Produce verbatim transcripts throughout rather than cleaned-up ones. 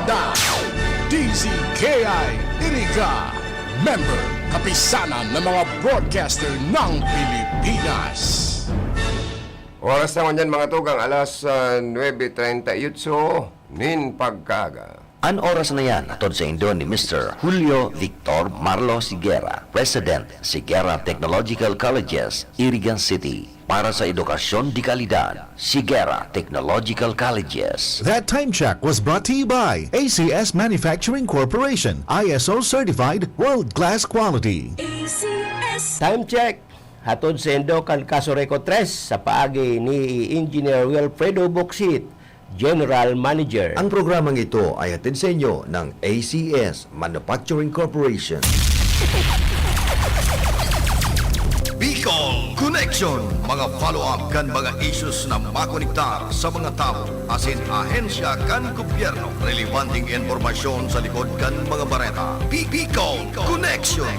D Z K I Iriga, member, kapisanan ng mga broadcaster ng Pilipinas. Oras na ngunyan, mga tugang, alas, ah, nuebe treinta y ocho nin pagkaaga. An oras na yan, hatod saindo ni Mister Julio Victor Marlo Sigera, President, Sigera Technological Colleges, Irigan City. Para sa edukasyon de kalidad, Sigera Technological Colleges. That time check was brought to you by A C S Manufacturing Corporation, I S O certified, world-class quality. A C S. Time check. Hatod saindo kan Casureco tres sa paagi ni Engineer Wilfredo Boksit, General Manager. Ang programang ito ay hatid sa inyo ng A C S Manufacturing Corporation. Bicol Connection, mga follow-up kan mga issues na makonektar sa mga tawo asin ahensya kan gobyerno. Relebanteng impormasyon sa likod kan mga bareta. Bi-, Bicol Connection.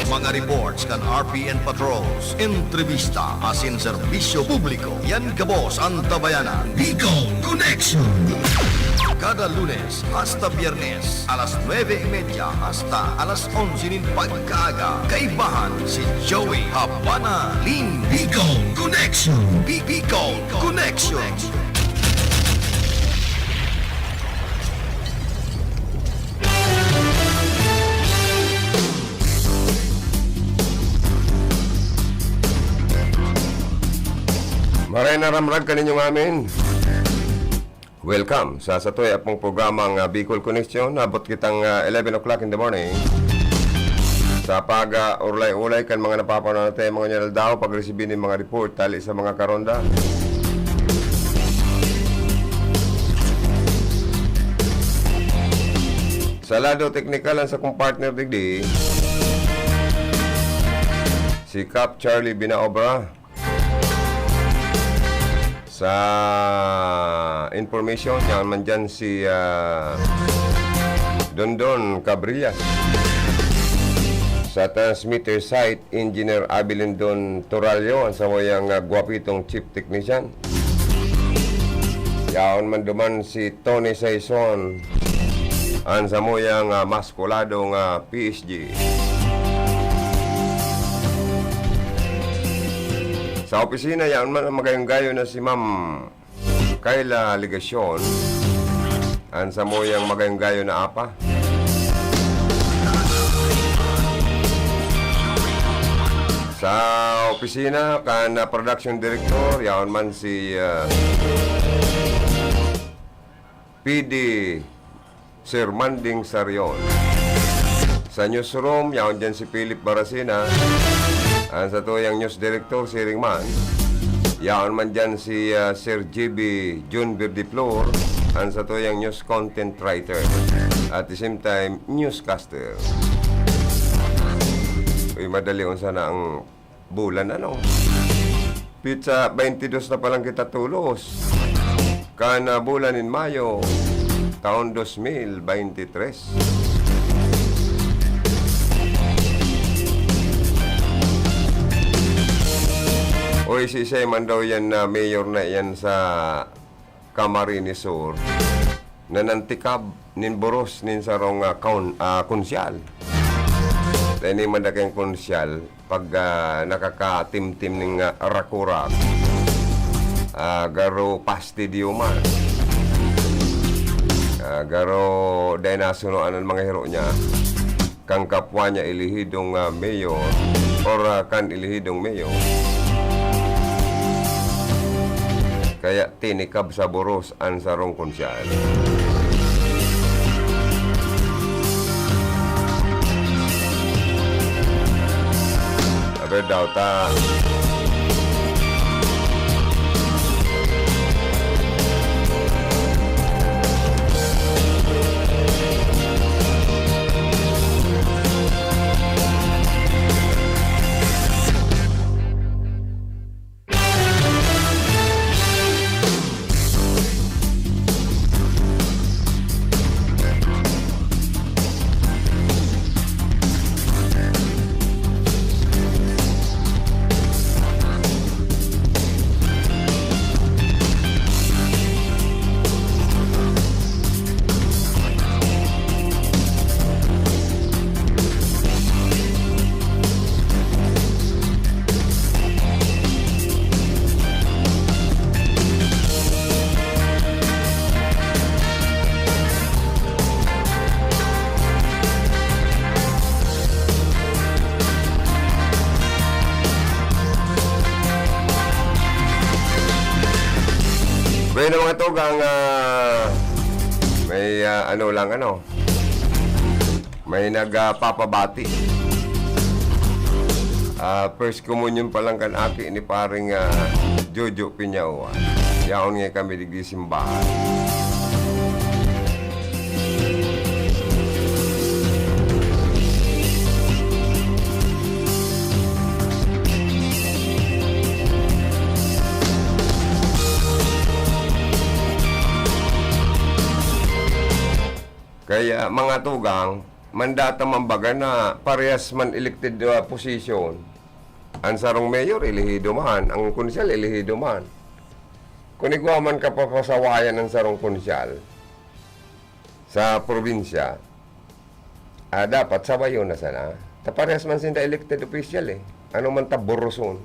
Mga reports kan R P N Patrols, entrevista asin serbisyo publiko. Yan gabos an tabayanan. Bicol Connection. Kada Lunes hasta Biyernes, alas nuebe y media hasta alas onse nin pagkaaga. Kaibahan si Joey Habana Lin. Bicol Connection. Bi-, Bicol Connection. Maray na ramrag kaninyong amin. Welcome sa satoy apong programang, ah, Bicol Connection. Abot kitang, ah, eleven o'clock in the morning. Sa pag, ah, urlay-ulay kan mga napapanahon natin, mga nyaldaw, pag-resibi nin mga report, tali sa mga karonda. Sa lado teknikal, ang sakong partner digdi, si Kap Charlie Binaobra. Sa information, yaon man dyan si, ah, Dondon Cabrillas. Sa transmitter site, Engineer Abilindon Torallo, ang samuyang, ah, gwapitong chief technician. Yaon man duman si Tony Saison, ang samuyang, ah, maskulado nga P S G. Sa opisina, yaon man ang magayong-gayo na si Ma'am Kayla Legacion, ang samuyang magayong-gayo na apa. Sa opisina kan, ah, production director, yaon man si, ah, P D Sir Manding Sarion. Sa newsroom, yaon dyan si Philip Baracena. Ang satuyang news director, siring man. Yaon man dyan si, ah, Sir J B Jun Verdiflor, ang satuyang news content writer. At the same time, newscaster. Uy, madali unsa na ang bulan, ano? Petsa twenty-two na palang kita tolos. Kan, ah, bulan nin Mayo, taon dos mil veintitrés. Uy, siisay man daw yan na mayor na yan sa Camarines Sur na nantikab nin boros nin sarong, ah, kaun-, ah, konsyal. Dai ni man dakeng konsyal pag, ah, nakakatimtim ning, ah, rakurak. Ah, garo pastidiuma. Ah, garo dai nasunoan an mga hero niya. Kan kapwa niya elehidong, ah, mayor or, ah, kan elehidong mayor. Kaya tinikab sa boros an sarong konsyal. Aber daw ta. Ayun na, mga tugang, ah, may, ah, ano lang, ano, may nagpapabati. Ah, first communion pa lang kan aki ni paring, ah, Jojo Piñaoa. Yaon nga kami digdi simbahan. Kaya, mga tugang, mandata man baga na parehas man elected, ah, position an sarong mayor, elehido man, ang konsyal, elehido man. Kun igwa man kapapasawayan an sarong konsyal sa probinsya, ah, dapat sawayon na sana. Ta parehas man sinda elected official, eh. Ano man ta buruson?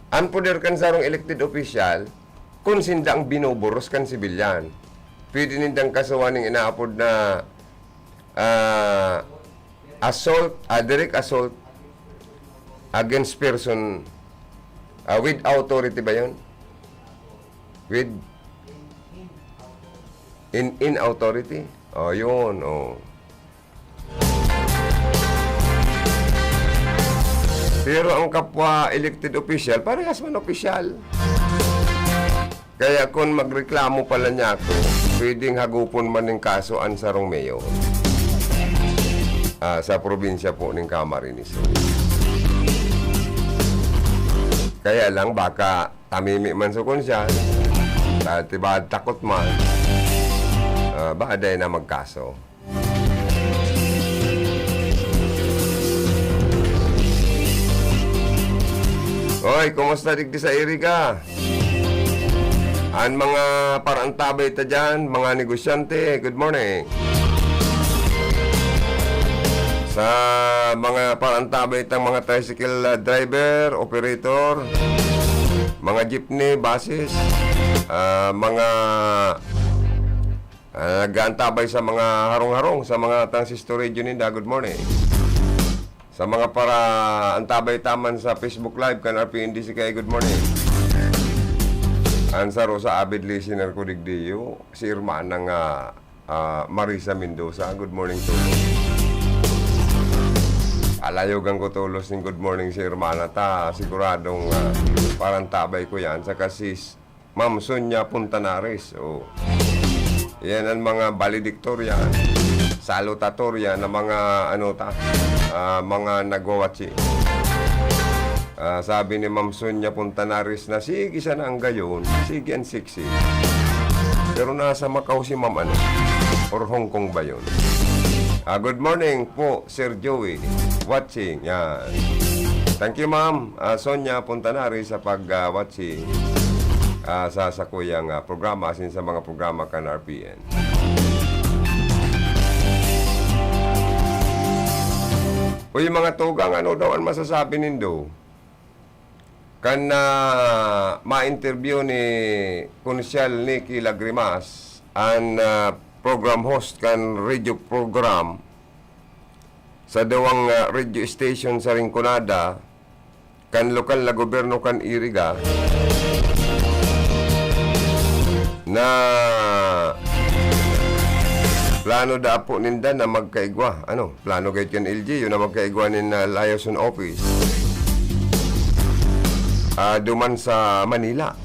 An poder kan sarong elected official, kun sinda ang binuburos kan sibilyan, pwede nindang kasuhan ning inaapod na, ah, assault, ah, direct assault against person, ah, with authority ba yun? With in, in authority? Oh, yun, oh. Pero ang kapwa elected official, parehas man opisyal. Kaya kun magreklamo pala niya ako, pwedeng hagupon man ning kaso an sarong mayor, ah, sa probinsya po ning Camarines Sur. Kaya lang, baka tamimi man sa konsyal, dahil tibaad takot man, ah, baka dai na magkaso. Oy, kumusta digdi sa Iriga? An mga parantabay ta dyan, mga negosyante, good morning. Sa mga parantabay tang mga tricycle, ah, driver, operator, mga jeepney, buses, ah, mga Ah, nag-aantabay sa mga harong-harong, sa mga transistor radio ninda, good morning. Sa mga para antabay taman sa Facebook Live kan R P N D C K, good morning. An saro sa avid listener ko digdiyo, si Hermana nga, ah, Marisa Mendoza, good morning, Tolo. Alayogan ko tolos ning good morning si Hermana ta, siguradong, ah, parantabay ko yan. Saka si Ma'am Sonia Puntanares, oh. Yan ang mga valedictorian, salutatorian na mga, ano ta, ah, mga nagwawatsi. Ah, sabi ni Ma'am Sonia Puntanares na, "Sige sana ang gayon, sige ang sexy." Pero nasa Macau si Ma'am, ano? Or Hong Kong ba yun? Ah, good morning po, Sir Joey. Watching, yan. Thank you, Ma'am, ah, Sonia Puntanares, sa pag, ah, watching, ah, sa sakuyang, ah, programa, asin sa mga programa kan R P N. Uy, mga tugang, ano daw an masasabi nindo? Kan, ah, ma-interview ni Konsyal Nicky Lagrimas, an, ah, program host kan radio program sa duwang, ah, radio station sa Rinconada, kan lokal na gobyerno kan Iriga, na plano da apo ninda na magkaigwa. Ano? Plano gayud kan L G U na magkaigwa nin, ah, liaison office, ah, duman sa Manila.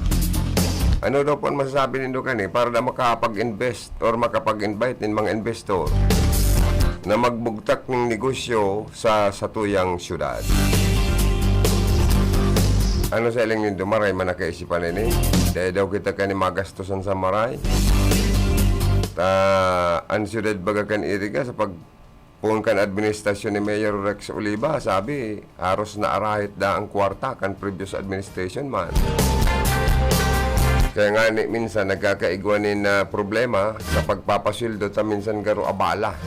Ano daw po ang masasabi nindo kani para na makapag-invest or makapag-invite nin mga investor na magbugtak nin negosyo sa satuyang syudad? Ano sa iling nindo, maray man nakaisipan ini? Dai daw kita kani magastosan sa maray? Ta, an syudad baga kan Iriga sa pag poon kan administrasyon ni Mayor Rex Oliva, sabi, haros naarahit da ang kwarta kan previous administration man. Kaya nga ni, minsan nagkakaigwa nin, ah, problema sa pagpapasweldo ta minsan garo abala.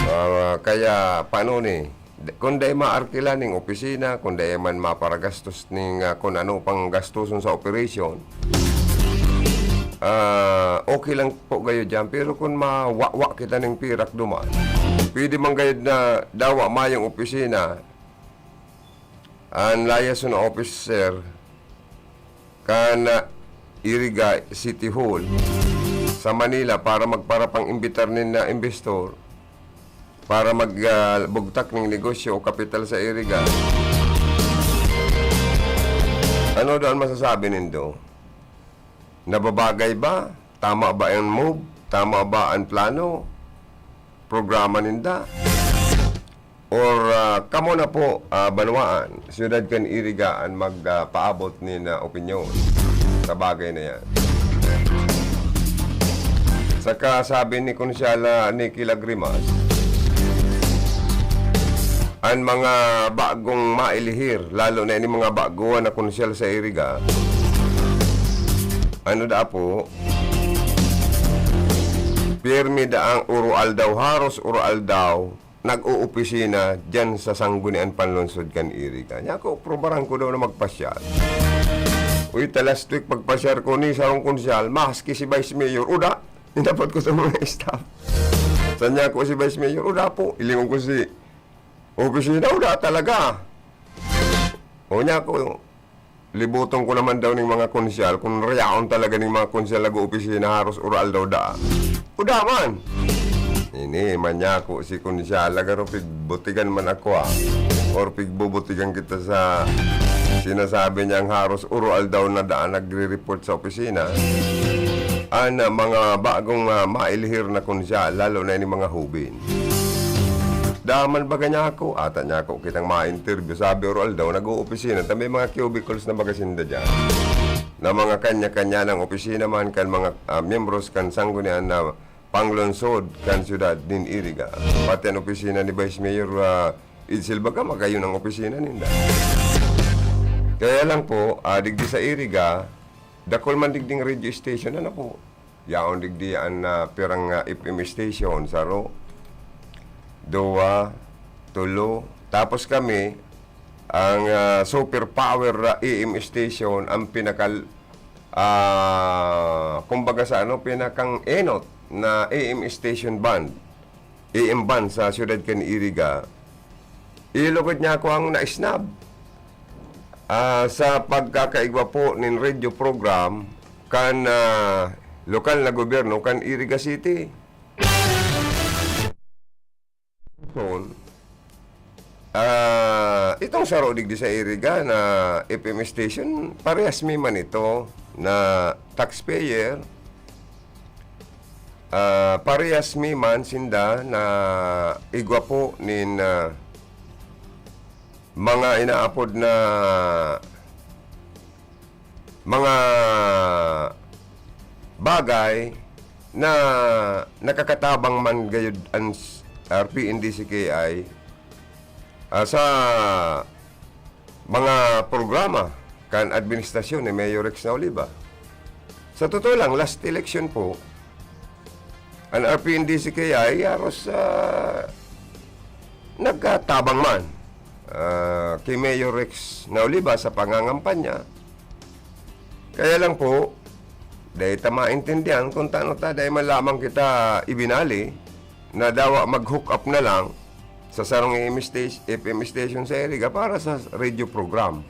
Ah, kaya paano ni? D-, kung dai maarkila ning opisina, kung dai man maparagastos ning, ah, kung ano pang gastuson sa operation, ah, okay lang po gayo diyan. Pero kung mawawa kita ning pirak duman, pwede man gayud na dawa mayong opisina, ang liaison officer, kan, ah, Iriga City Hall sa Manila para magparapang imbitar nin, ah, investor para mag, ah, bugtak ning negosyo o kapital sa Iriga. Ano daw an masasabi nindo? Nababagay ba? Tama ba an move? Tama ba an plano? Programa ninda? Or, ah, kamo na po, ah, banwaan, siyudad kan Iriga an mag, ah, paabot nin, ah, opinyon sa bagay na yan. Saka sabi ni Konsyala Nicky Lagrimas, an mga bagong mailihir, lalo na ini mga baguhan na konsyal sa Iriga, ano da po, pirmi da ang uro-aldaw, haros uro-aldaw, nag-oopisina diyan sa Sanggunian Panlungsod kan Iriga. Nya ako, probaran ko daw na magpasyal. Uy, ta last week pagpasyal ko ni sarong konsyal, maski si Vice Mayor, uda, inapot ko sa mga staff. Sanya ko si Vice Mayor, uda po, ilingon ko si opisina, uda talaga. O nya ko, libuton ko naman daw ning mga konsyal, kung rayaon talaga ning mga konsyal nag-oopisina, haros uro-aldaw da. Uda man! Ini, manyako si konsyal, lagaro pigbutigan man ako, ah. Or pigbubutigan kita sa sinasabi niyang haros uro-aldaw na daan nagre-report sa opisina. An, ah, mga bagong, ah, mailihir na konsyal, lalo na ini mga hubin. Daman baga niya ako, ata niya ako kitang ma-interview. Sabi, uro-aldaw, nag-oopisina. Ta may mga cubicles na baga sinda dyan. Na mga kanya-kanya ng opisina man kan mga, ah, miyembros kan sanggunian na panglungsod kan siyudad nin Iriga. Pati an opisina ni Vice Mayor, ah, Edsel baga, magayon ang opisina ninda. Kaya lang po, ah, digdi sa Iriga, dakul man digding radio station, ano po? Yaon digdi an, ah, pirang, ah, F M station, saro, duwa, tulo. Tapos kami, ang, ah, super power, ah, A M station, ang pinakal-, ah, kumbaga sa ano, pinakang enot na A M station band, A M band sa siyudad kan Iriga. Ilugod niya ako ang na-snub. Ah, sa pagkakaigwa po nin radio program kan, ah, lokal na gobyerno kan Iriga City. Son, ah, itong saro digdi sa Iriga na F M station, parehas mi man ito na taxpayer. Ah, parehas mi man sinda na igwa po nin, ah, mga inaapod na mga bagay na nakakatabang man gayud an s-, R P N D C K I, ah, sa mga programa kan administrasyon ni Mayor Rex Naoliva. Sa totoo lang, last election po, an R P N D C K I haros, ah, nagkatabang man, ah, ki Mayor Rex Naoliva sa pangangampanya. Kaya lang po, dai ta maintindihan kung tano ta dai man lamang kita ibinali na dawa mag-hook up na lang sa sarong A M station, F M station sa Iriga para sa radio program.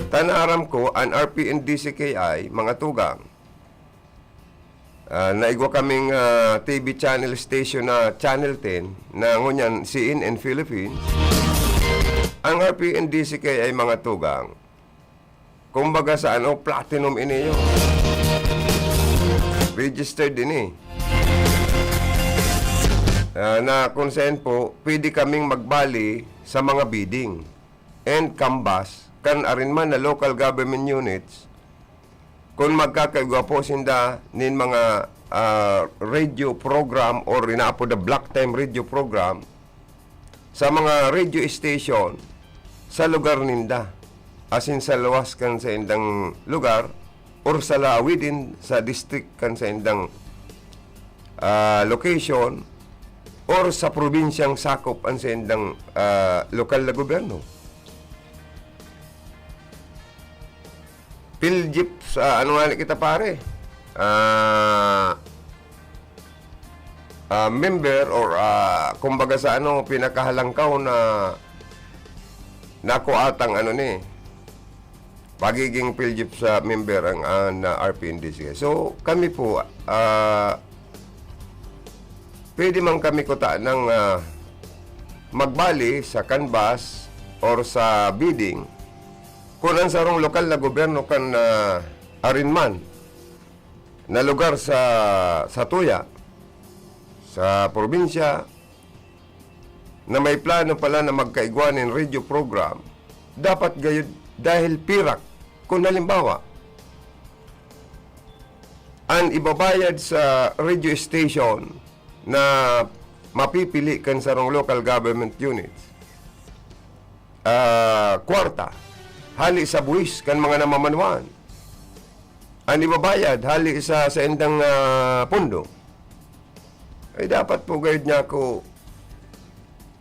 Ta na aram ko, an R P N D C K I, mga tugang, ah, naigwa kaming, ah, T V channel station na Channel ten, na ngunyan C N N Philippines. Ang R P N D C K I, mga tugang, kumbaga sa ano, platinum ini yun. Registered ini. Ah, na kung saan po, pwede kaming magbali sa mga bidding and canvass kan arin man na local government units kung magkakaigwa po sinda nin mga, ah, radio program or inaapod na block time radio program sa mga radio station sa lugar ninda, asin sa luwas kan saindang lugar or sa la-, within sa district kan saindang, ah, location or sa probinsyang sakop an saindang, ah, lokal na gobyerno. Philgip sa ano nga ni kita, pare? Ah, ah, member or, ah, kumbaga sa ano, pinakahalangkaw na nakuatang ano ni, pagiging PhilGEPS member ang, ah, na R P N D C K I. So, kami po, ah, pwede man kami kuta ng, ah, magbali sa canvass or sa bidding kung ang sarong lokal na gobyerno kan, ah, arin man na lugar sa, sa tuya, sa probinsya, na may plano pala na magkaigwa nin radio program, dapat gayud dahil pirak. Kung halimbawa, an ibabayad sa radio station na mapipili kan sarong local government units, ah, kwarta, hali sa buwis kan mga namamanwaan. An ibabayad, hali sa saindang, ah, pondo. Ay, dapat po gayud niya ako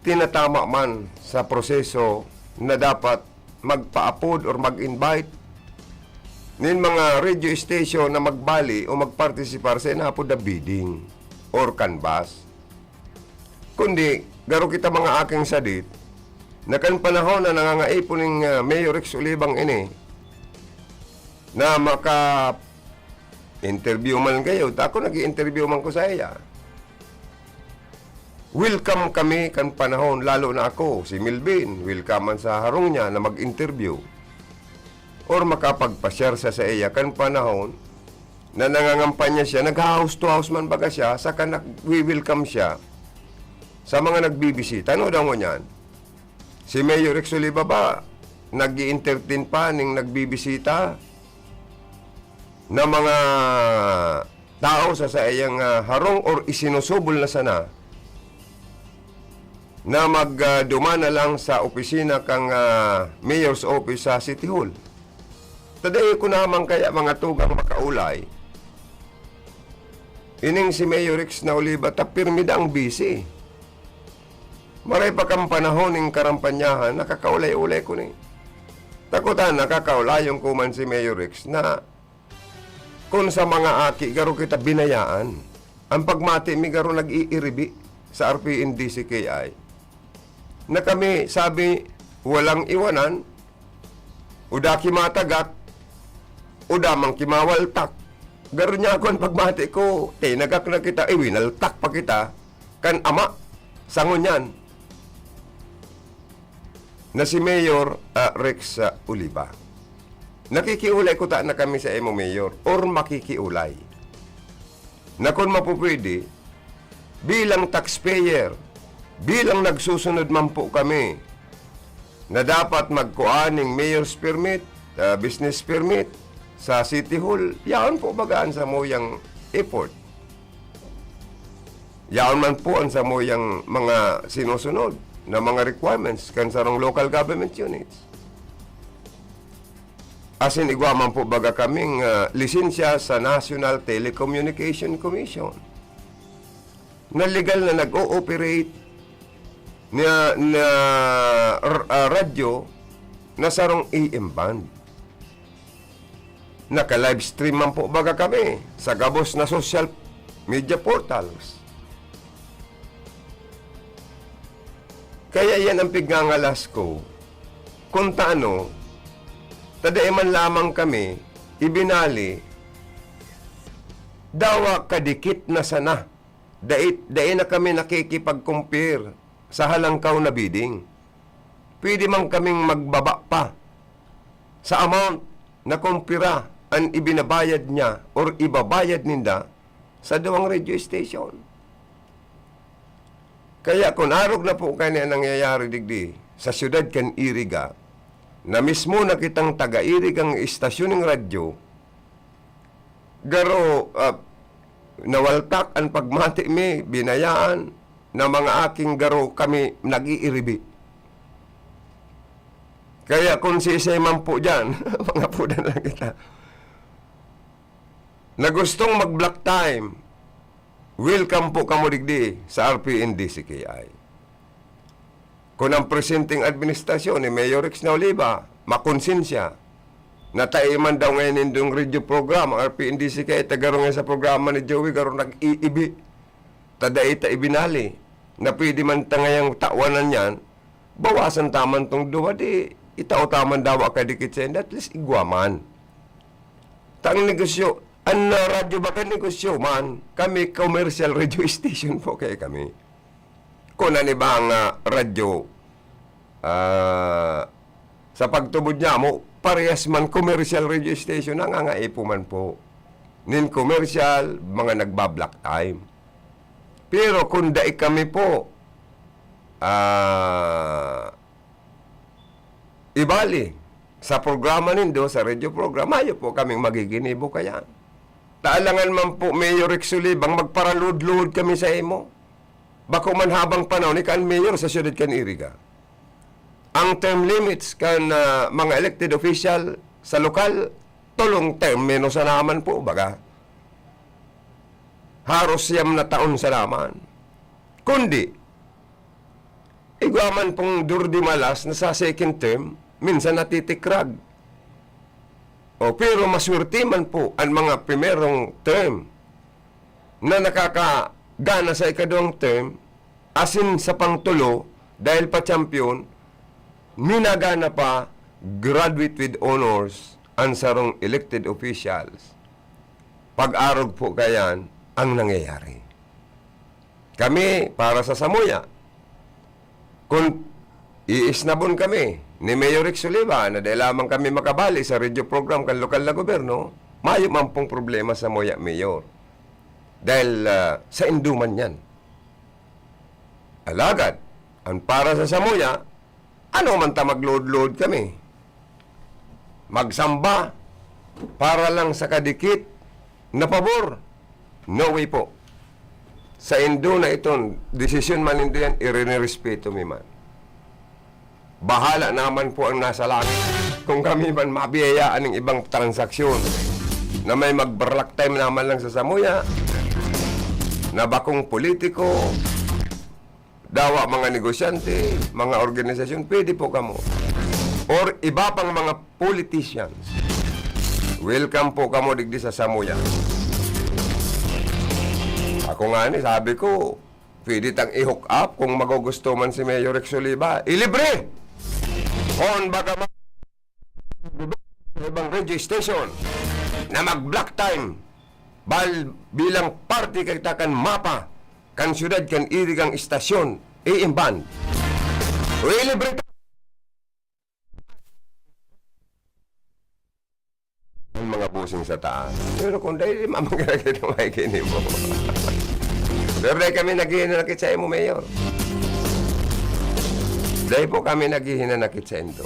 tinatama man sa proseso na dapat magpa-apod or mag-invite nin mga radio station na magbali o magpartisipar sa inapod na bidding or canvass. Kundi, garo kita mga aking sadit, na kan panahon na nangangaipon ning, ah, Mayor Rex Olivang ini, na maka-interview man kayo, ta ako nag-i-interview man ko sa iya. Welcome kami kan panahon, lalo na ako, si Melvin, welcome man sa harong niya na mag-interview or makapagpa-share sa, sa iya kan panahon na nangangampanya siya, nagha-house to house man baga siya, saka nag-welcome siya sa mga nagbibisita. Ano daw ngunyan? Si Mayor Rex Oliva ba, nag-i-entertain pa ning nagbibisita na mga tao sa saiyang, ah, harong or isinusubol na sana na mag, ah, duman na lang sa opisina kang, ah, Mayor's Office sa City Hall. Tadayo ko naman kaya mga tugang makaulay. Ining si Mayor Rex na Oliva, ta pirmi dang busy. Maray pa kan panahon ning karampanyahan, nakakaulay-ulay ko ni. Takutan, nakakaulayon ko man si Mayor Rex na kun sa mga aki, garo kita binayaan. Ang pagmati mi garo nag-iiribi sa R P N D C K I. Na kami, sabi, walang iwanan, o daki matagak, o damang kimawaltak. Garo niya ako ang pagmati ko, tinagak na kita, iwinaltak pa kita, kan ama, sa ngunyan. Na si Mayor, ah, Rex, ah, Oliva. Nakikiulay kuta na kami sa imo, Mayor, or makikiulay. Na kun mapupwede, bilang taxpayer, bilang nagsusunod man po kami, na dapat magkua ning mayor's permit, ah, business permit sa City Hall, yaon po baga an samuyang effort. Yaon man po an samuyang mga sinusunod na mga requirements kan sarong local government units. Asin igwa man po baga kaming, ah, lisensya sa National Telecommunication Commission na legal na nag-o-operate na, na r-, ah, radyo na sarong A M band. Naka-livestream man po baga kami sa gabos na social media portals. Kaya yan ang pigngangalas ko. Kung taano, ta dai man lamang kami ibinali, dawa kadikit na sana. Dai, dai na kami nakikipag-compare sa halangkaw na bidding. Pwede man kaming magbaba pa sa amount na kumpira an ibinabayad niya or ibabayad ninda sa duwang radio station. Kaya kun arog na po kani an nangyayari digdi sa siyudad kan Iriga, na mismo na kitang taga Iriga ang istasyon ning radyo, garo, ah, nawaltak an pagmati mi, binayaan na mga aking garo kami nag-iiribi. Kaya kun siisay man po diyan, mga pudan lang kita, na gustong mag-block time, welcome po kamo digdi sa R P N D C K I. Kun ang presenteng administrasyon ni Mayor Rex na Oliva makonsensya, na tae man daw ngayon nindong radio program, ang R P N D C K I, ta garo ngayon sa programa ni Joey, garo nag-iibi. Ta dai ta ibinali, na pwede man ta ngayang tawanan yan, bawasan ta man tong duwa, di Itao ta man dawa kadikit sa inda, at least igwa man. Ta ang negosyo, an, ah, radyo baka negosyo man, kami commercial radio station po kaya kami. Kun an ibang, ah, radyo, ah, sa pagtubod niya mo, parehas man commercial radio station, nangangaipo man po. Nin commercial, mga nagba-block time. Pero kung dai kami po, ah, ibali, sa programa nindo, sa radio program, mayo po kaming magiginibo kaya. Taalangan man po, Mayor Rex Olivang, magparaluod-luod kami sa imo. Bako man habang panahon, ika an mayor sa siyudad kan Iriga. Ang term limits kan, ah, mga elected official sa lokal, tolong termino sana man po, baga. Haros siyam na taon sana man. Kundi, igwa man pong durdimalas na sa second term, minsan natitikrag. O, pero maswerte man po ang mga primerong term na nakakagana sa ikaduwang term, asin sa pangtulo, dahil pa champion, minagana pa, graduate with honors, ang sarong elected officials. Pag-arog po kayan ang nangyayari. Kami, para sa samuya, kun iisnabon kami ni Mayor Rex Oliva na dai lamang kami makabali sa radio program kan lokal na gobyerno, mayo man pong problema sa samuya, Mayor. Dahil, ah, saindo man yan. Alagad, ang para sa samuya, ano man ta magluod-luod kami? Magsamba para lang sa kadikit na pabor? No way po. Saindo na iton, desisyon man nindo yan, irinirespeto mi man. Bahala naman po ang nasa langit. Kung kami man mabiyayaan ng ibang transaksyon na may magbarlak time naman lang sa samuya, na bakong politiko, dawa mga negosyante, mga organisasyon, pwede po kamo. Or iba pang mga politicians. Welcome po kamo digdi sa samuya. Ako nga ni, sabi ko, pwede tang i-hook up kung magugusto man si Mayor Rex Oliva. Ilibre! Kon baga ma-, sa ibang radio station na mag-block time bal bilang parte kita kan mapa kan syudad kan Irigang Istasyon, A M band. Ilibre ta ang mga busing sa taas. Pero kung dahil di mamagkakit ang makikinig mo. Pero dahil kami naghihinanakit sa imo, Mayor. Dahil po kami naghihinanakit sa indo.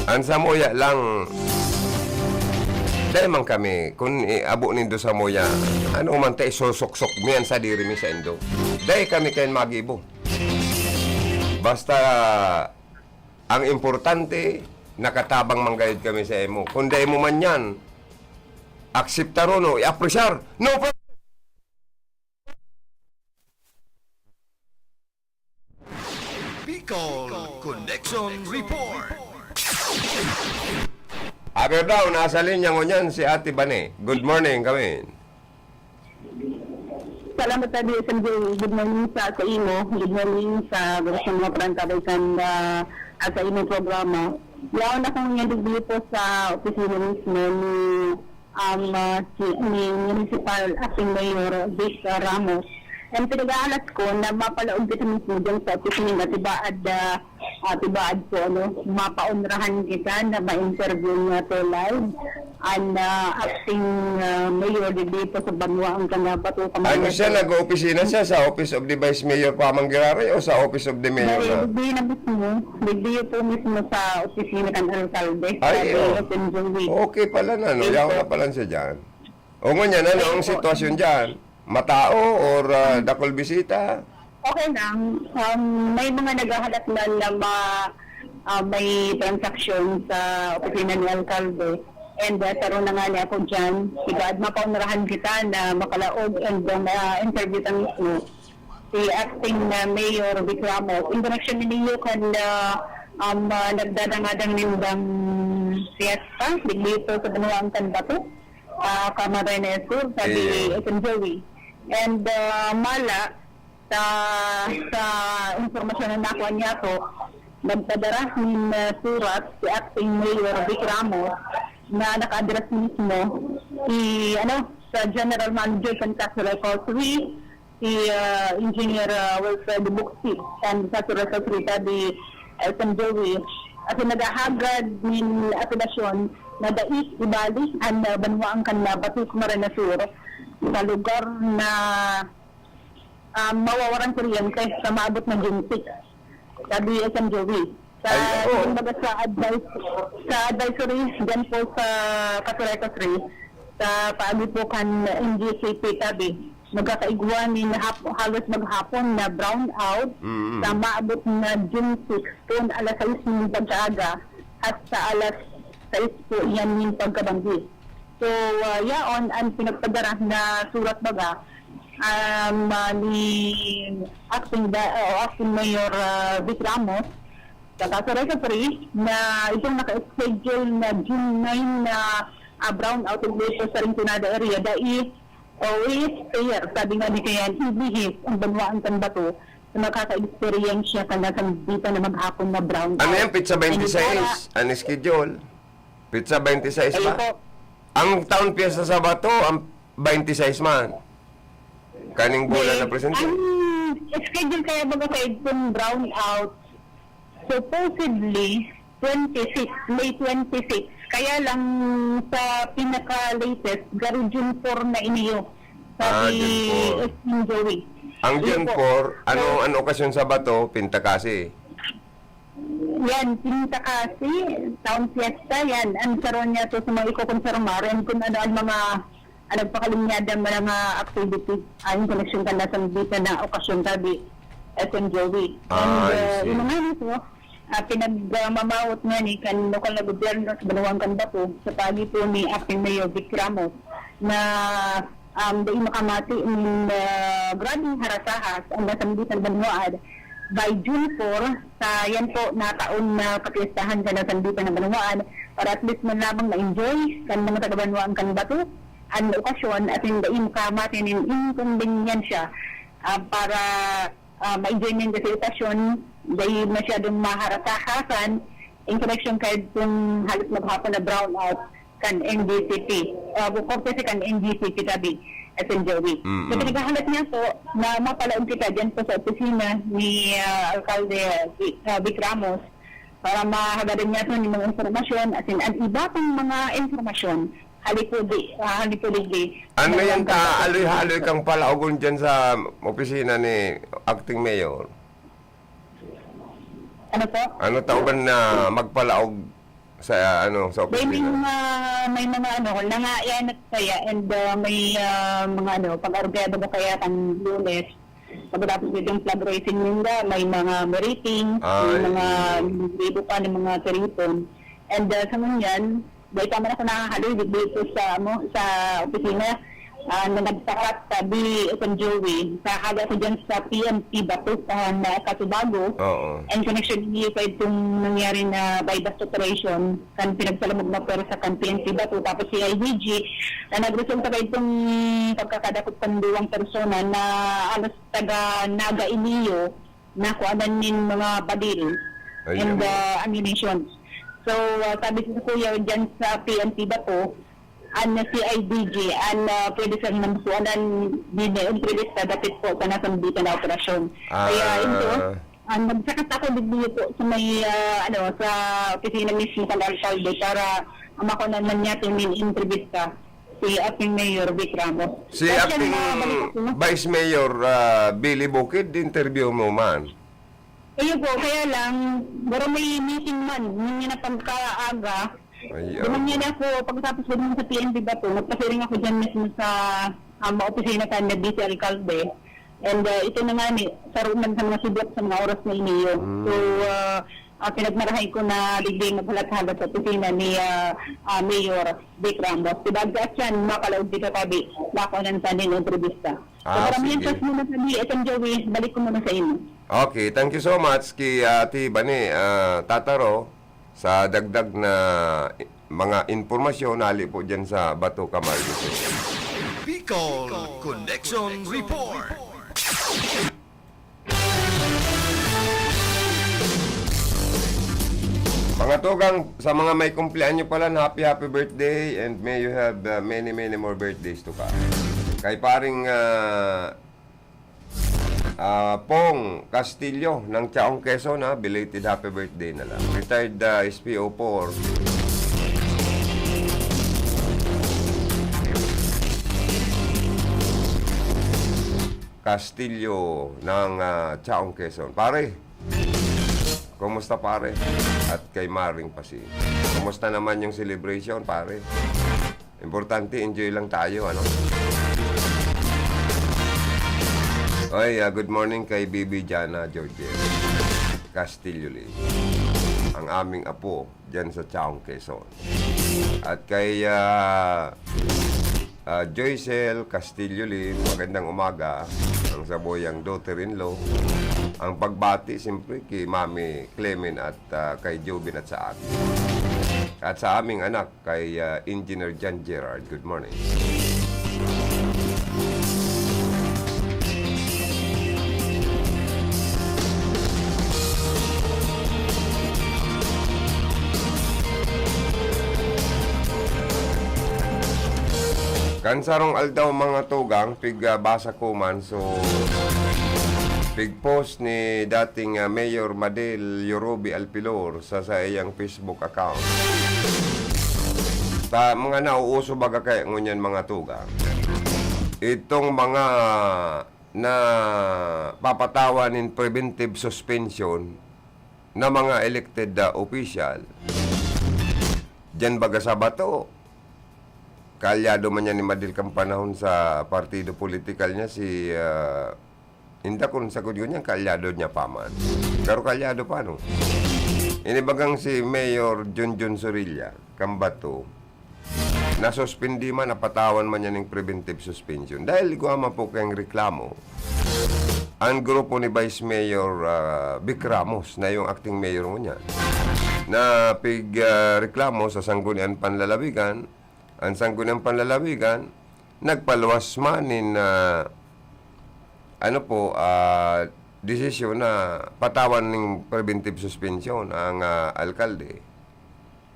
Ang samuya lang, dahil man kami, kung iabo nindo samuya, ano man tayo, susuksok, miyan sa diri mi sa indo. Dahil kami kayo magibo. Basta, ang importante, nakatabang manggayod kami sa imo. Kung dai mo man yan, akseptaron o i-apresyar. No problem. Bicol Connection Report. Aga daw, nasa linya ngunyan si Ate Bane. Good morning, kami. Salamat sa D S M J. Good morning sa, sa imo. Good morning sa gabos ng mga parang kabay kan, ah, at sa imong programa. Yaon akong nagdibili po sa opisina mismo ni, um, ah, si, ni Municipal Acting Mayor Vic Ramos. And pinag-aalas ko na mapalaog kita mismo dyan sa opisina, tibaad, ah, ah, tibaad po, ano, mapaonrahan kita na ma-interview niya to live. An, ah, acting, ah, mayor dito sa Banwa ang Canabato, Ano siya, nag-oopisina siya sa Office of the Vice Mayor pa man giraray o sa Office of the Mayor na? Dahil di na mismo, di po mismo sa opisina kan alkalde, Ay, sa oo. D S M J. Okay pala na, no? Yes, Yaon sir. na pala siya dyan. O ngunyan, ano Ayun ang po. sitwasyon dyan? Matao or, ah, dakul bisita? Okay lang. Um, may mga naghahalat na, na ma-, ah, may transaksyon sa opisina ni Alkalde. And, ah, saro na nga ni ako dyan. Tibaad mapaunarahan kita na makalaog and, ah, ma-interview ta mismo si acting na Mayor Vic Ramos. In direction ni Mayor kan, ah, um, ah, nagdadangadang nindang fiesta, digdi ito sa Banwaan kan Bato, ah, Camarines Sur, sabi Iyo. ni S M Joey. And, ah, mala, Sa, sa impormasyon na nakuha niya po, nagpadara nin, ah, surat si Acting Mayor Vic Ramos na naka-address mismo si, ano, sa General Manager kan Caso Recovery, si, ah, Engineer, ah, Wilfred Buxi, kan Caso Recovery, sabi, S M Joey, at naghahagad nin apelasyon na dai ibali an, ah, banwaan kan, ah, Bato Camarines Sur sa lugar na ah, mawawaran kuryente sa maabot na June six. Sabi ni S M Joey. Sa, Ay, oo. kumbaga sa advice, sa advisory, dyan po sa Caso Recovery, sa paagi po kan N G C P tabi, magkakaigwa nin hap-, halos maghapon na brownout Mm. sa maabot na June six, kun alas sais nin pagkaaga hasta alas sais po yan nin pagkabanggi. So, ah, yaon an pinagpadara na surat baga, um, ah, ni Acting da-, o Acting Mayor, ah, Vic Ramos sa Caso Recovery na itong naka-schedule na June nine na, ah, brownout dito sa Rinconada area, dai, o is fair, sabi nga ni Kayan, ibihis ang banwaan kan Bato sa makaka-eksperyensya kan nasambitan na maghapon na brownout. Ano yan? Petsa And twenty-six? para Ang schedule? Petsa twenty-six Ayun ba? po. Ang taon piyesta sa Bato, ang twenty-six man. Kaning bulan na Then, presente. ang schedule kaya baga sa itong brownout, supposedly, twenty-six, May twenty-six. Kaya lang sa pinaka-latest, garo June four na iniyo. Ah, Sabi June four. S M Joey. Ang Ayun June po. four, ano, So, ano okasyon sa Bato? Pinta kasi. Yan, pinta kasi, taon fiesta, yan. Ang saro niya to sa mga ikokonsermar, and kung ano ang mga, ang nagpakalinyada, mga activity, ah, in connection kan nasambitan na okasyon, sabi, S M Joey. And, Ah, I uh, see. yun nga nito, ah, pinagmamawot nga ni kan lokal na gobyerno sa Banwaan kan Bato, sa paagi po ni Acting Mayor Vic Ramos, na um, dai makamati nin, ah, grabeng harasaha sa nasambitan banwaan by June four sa yan po na taon na kapiestahan sa nasambitan na banwaan para at least man lamang ma-enjoy kan mga taga-banwaan kan Bato an okasyon asin dai makamati nin inkonbenyansya, ah, para ah, ma-enjoy ninda sa okasyon, dai masyadong maharasahasan in connection kaidtong halos maghapon na brownout kan N G C P, ah, courtesy kan N G C P tabi, S M Joey. Mm-mm. So, pinaghahalat niya po na mapalaog kita dyan po sa opisina ni, ah, Alkalde, ah, Vic, ah, Vic Ramos para mahagadan niya po ng mga impormasyon, as in, ang iba pang mga impormasyon, hali po di, ah, hali po digdi. Ano May yan mga ta, aloy-haloy kang palaogon dyan sa opisina ni Acting Mayor? Ano po? Ano tauban na magpalaog sa, ano, sa May opisina? mga, may mga ano, nangayan at kaya, and, ah, may, ah, mga ano, pag-arugaya ba kaya kan Lunes, pagkatapos nitong flag raising ninda, may mga meriting, Ah, may mga mm. libo pa ng mga tiripon. And, ah, sa ngunyan, dahil pa man ako nakakalilig dito sa, ano, sa opisina, ah, na nagtakat, sabi, itong Joey, kahaga ko dyan sa P N P Bato, ah, na Katubago. Oo. And connection niya sa itong nangyari na buy-bust operation, kan pinagsalamog na pwersa kan P N P Bato, tapos si I D G, na nagresulta ka itong pagkakadakop kan duwang persona na alas taga Naga Iliyo, na kuanan nin mga baril Ay, and, ano? ah, ammunition. So, ah, sabi ko, Kuya, dyan sa P N P Bato, an C I D G, an, ah, pwede sa nang kuanan din na entrevista dapit po sa nasambitan na operasyon. Kaya, Ah. ito, ah, nagsakat ako digdi po sa may, ah, ano, sa opisina mismo kan alkalde para makuanan man niya ito nin entrevista si acting Mayor Vic Ramos. Si Kaya siya acting na balik ako, no? Vice Mayor, ah, Billy Bukid, interview mo man. Ayun po, kaya lang, pero may meeting man, yun nga na pagkaaga. Ay, Duman ah. niya na ako, pagkatapos ko dun sa P N B Bato, nagpasiring ako dyan mismo sa, um, opisina sa D C Alcalde. And, uh, ito na nga ni, saro man sa mga sidlak sa mga oras na iniyo. Mm. So, uh, uh, pinagmarahay ko na digdi maghalat-halat sa opisina ni, uh, uh, Mayor Vic Ramos. Diba, at yan, makalaog dito tabi, makuha ng tanin entrevista. So, Ah, para sige. Mientras muna tabi, itong Joey, balik ko muna sa inyo. Okay, thank you so much ki Ate Bani, ah, Tataro, sa dagdag na i-, mga impormasyon hali po dyan sa Bato, Camarines Sur. Bicol Connection Report. Mga tugang, sa mga may kumpleanyo pala, happy, happy birthday and may you have, uh, many, many more birthdays to come. Kay paring, uh, uh, Pong Castillo ng Chaong Quezon, ha, belated happy birthday na lang. Retired, uh, S P O four. Castillo ng, ah, Chaong Quezon. Pare, kumusta, pare? At kay Maring Pasi. Kumusta naman yung celebration, pare? Importante, enjoy lang tayo, ano? Oy, ah, good morning kay Bibi Jana George Castillo Lee, ang aming apo diyan sa Chaong Quezon. At kay, ah, ah, Joycel Castillo Lee, magandang umaga. Ang saboyang daughter-in-law. Ang pagbati, siyempre, kay Mami Clemen at, ah, kay Jobin at sa akin. At sa aming anak, kay, ah, Engineer John Gerard. Good morning. Kan sarong aldaw, mga tugang, pig, ah, basa ko man, so, pig-post ni dating, ah, Mayor Madel Yorobi Alpilor sa saiyang Facebook account. Ta, mga nauuso baga kaya ngunyan, mga tugang? Itong mga napapatawan nin preventive suspension na mga elected, ah, official, diyan baga sa bato. Kaalyado man yan ni Madel kan panahon sa partido politikal niya, si, ah, inda kun sagkod ngunyan, kaalyado niya pa man. Pero kaalyado pa, no? Ini bagang si Mayor Junjun Sorilla, kan Bato, nasuspindi man, napatawan man niya ning preventive suspension. Dahil igwa man po kayang reklamo, ang grupo ni Vice Mayor, ah, Vic Ramos, na yung acting mayor ngunyan, na pig, ah, reklamo sa Sangguniang Panlalawigan, ang Sangguniang Panlalawigan, nagpaluwas man nin, ah, ano po, ah, desisyon na patawan ning preventive suspension ang, ah, alkalde.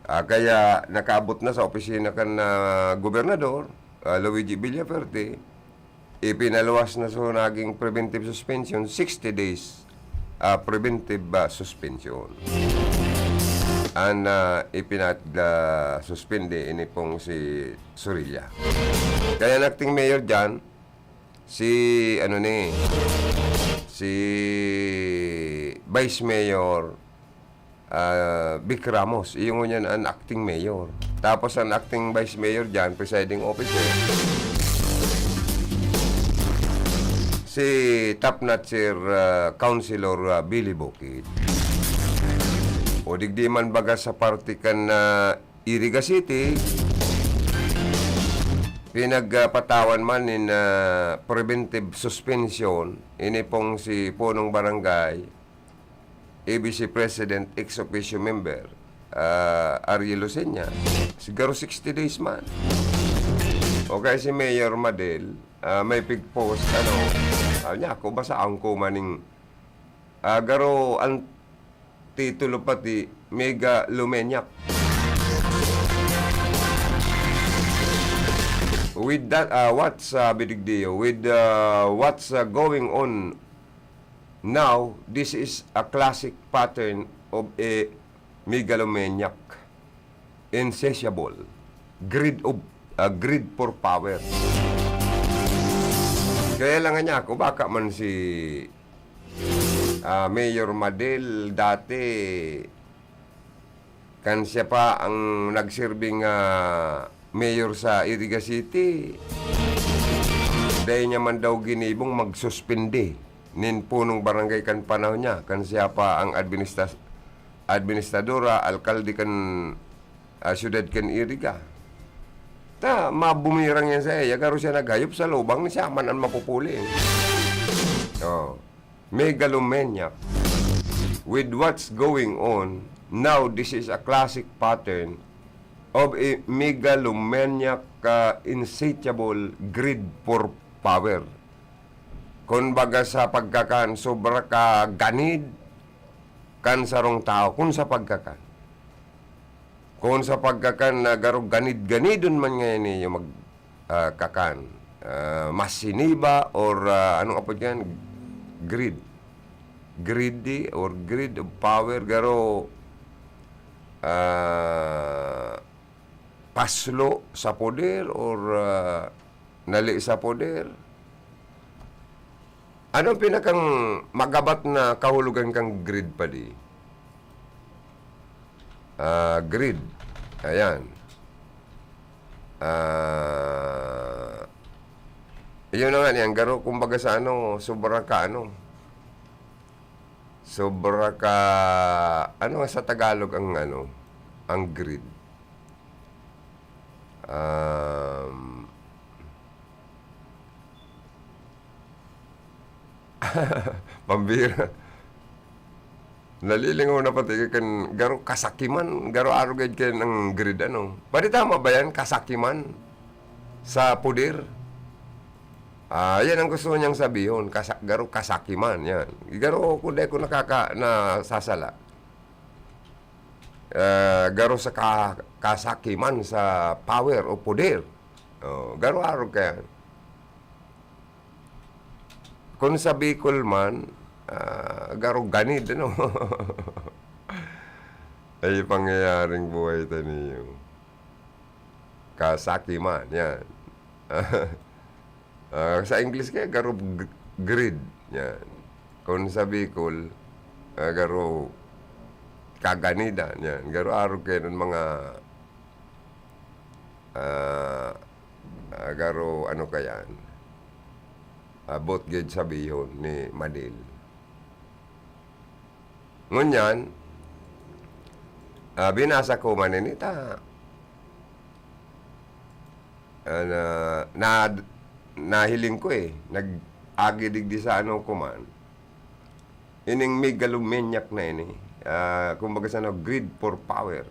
Ah, kaya nakaabot na sa opisina kan, ah, gobernador, ah, Luigi Villafuerte, ipinaluwas na so naging preventive suspension, sixty days, ah, preventive, ah, suspension. An, ah, ipinag-, ah, suspende ini pong si Sorilla. Kaya an acting mayor diyan, si, ano ni, si Vice Mayor, ah, Vic Ramos, iyo ngunyan an acting mayor. Tapos an acting vice mayor diyan, presiding officer, si top notcher, ah, Councilor, ah, Billy Bukid. O digdi man baga sa parte kan, ah, Iriga City, pinagpatawan man nin, ah, preventive suspension ini pong si punong barangay, A B C President, ex officio member, ah, Ariel Lucena, siguro sixty days man. O kaya si Mayor Madel, ah, may pig-post, ano, ah, niya, ako, basaon ko maning, ah, garo ang titulo pati, Megalomaniac. With that, ah, what's, ah, bidigdiyo, with, ah, what's, ah, going on now, this is a classic pattern of a megalomaniac, insatiable, greed of, ah, greed for power. Kaya lang nga niya ako, baka man si, ah, Mayor Madel dati, kan siya pa ang nagsirbing, ah, mayor sa Iriga City, dai niya man daw ginibong magsuspindi nin punong barangay kan panahon niya, kan siya pa ang administas-, administradora, alkalde kan, ah, siyudad kan Iriga. Ta, mabumirang yan sa iya, garo siya naghayop sa lubang, siya man ang mapupuli, eh. Oh. Megalomaniac. With what's going on now, this is a classic pattern of a megalomaniac, uh, insatiable greed for power. Kun baga sa pagkakan, sobra ka ganid kan sarong tawo, kun sa pagkakan. Kung sa pagkakan na garo ganid-ganidon man ngayon niyo mag, ah, kakan, ah, masiniba or, ah, anong apod yan? Greed. Greedy or greed of power, garo, ah, paslo sa poder or, ah, nali sa poder. Ano ang pinakang magabat na kahulogan kang greed, padi? Ah, greed. Ayan. Ah, yun na nga niyan. Garo, kumbaga sa ano, sobra ka ano. Sobra ka, ano nga sa Tagalog ang ano, ang greed? Um, pambira. Nalilingaw na pati kan garo kasakiman, garo arog gad kan ang greed, ano. Pwede tama ba yan? Kasakiman sa puder? Ah, yan ang gusto niyang sabihon. Kasa-, garo kasakiman, yan. Garo kung di ko nakaka-, nasasala. Ah, garo sa ka-, kasakiman sa power o poder. Oh, garo arog kaya. Kung sa Bicol man, ah, garo ganid, ano? Ay, pangyayaring buhay ta niyo. Kasakiman, yan. Ah, sa English kaya, garo g-, greed, yan. Kung sa Bicol, ah, garo kaganidan, yan. Garo arog kaya ng mga, ah, ah, garo, ano ka yan? Ah, both gid sabihon ni Madil. Ngunyan, ah, binasa ko man ini ta, ah, na, na, nahiling ko eh. Nag-agi digdi sa ano ko man. Ining megalomaniac na ini. Ah, kumbaga sa ano, greed for power.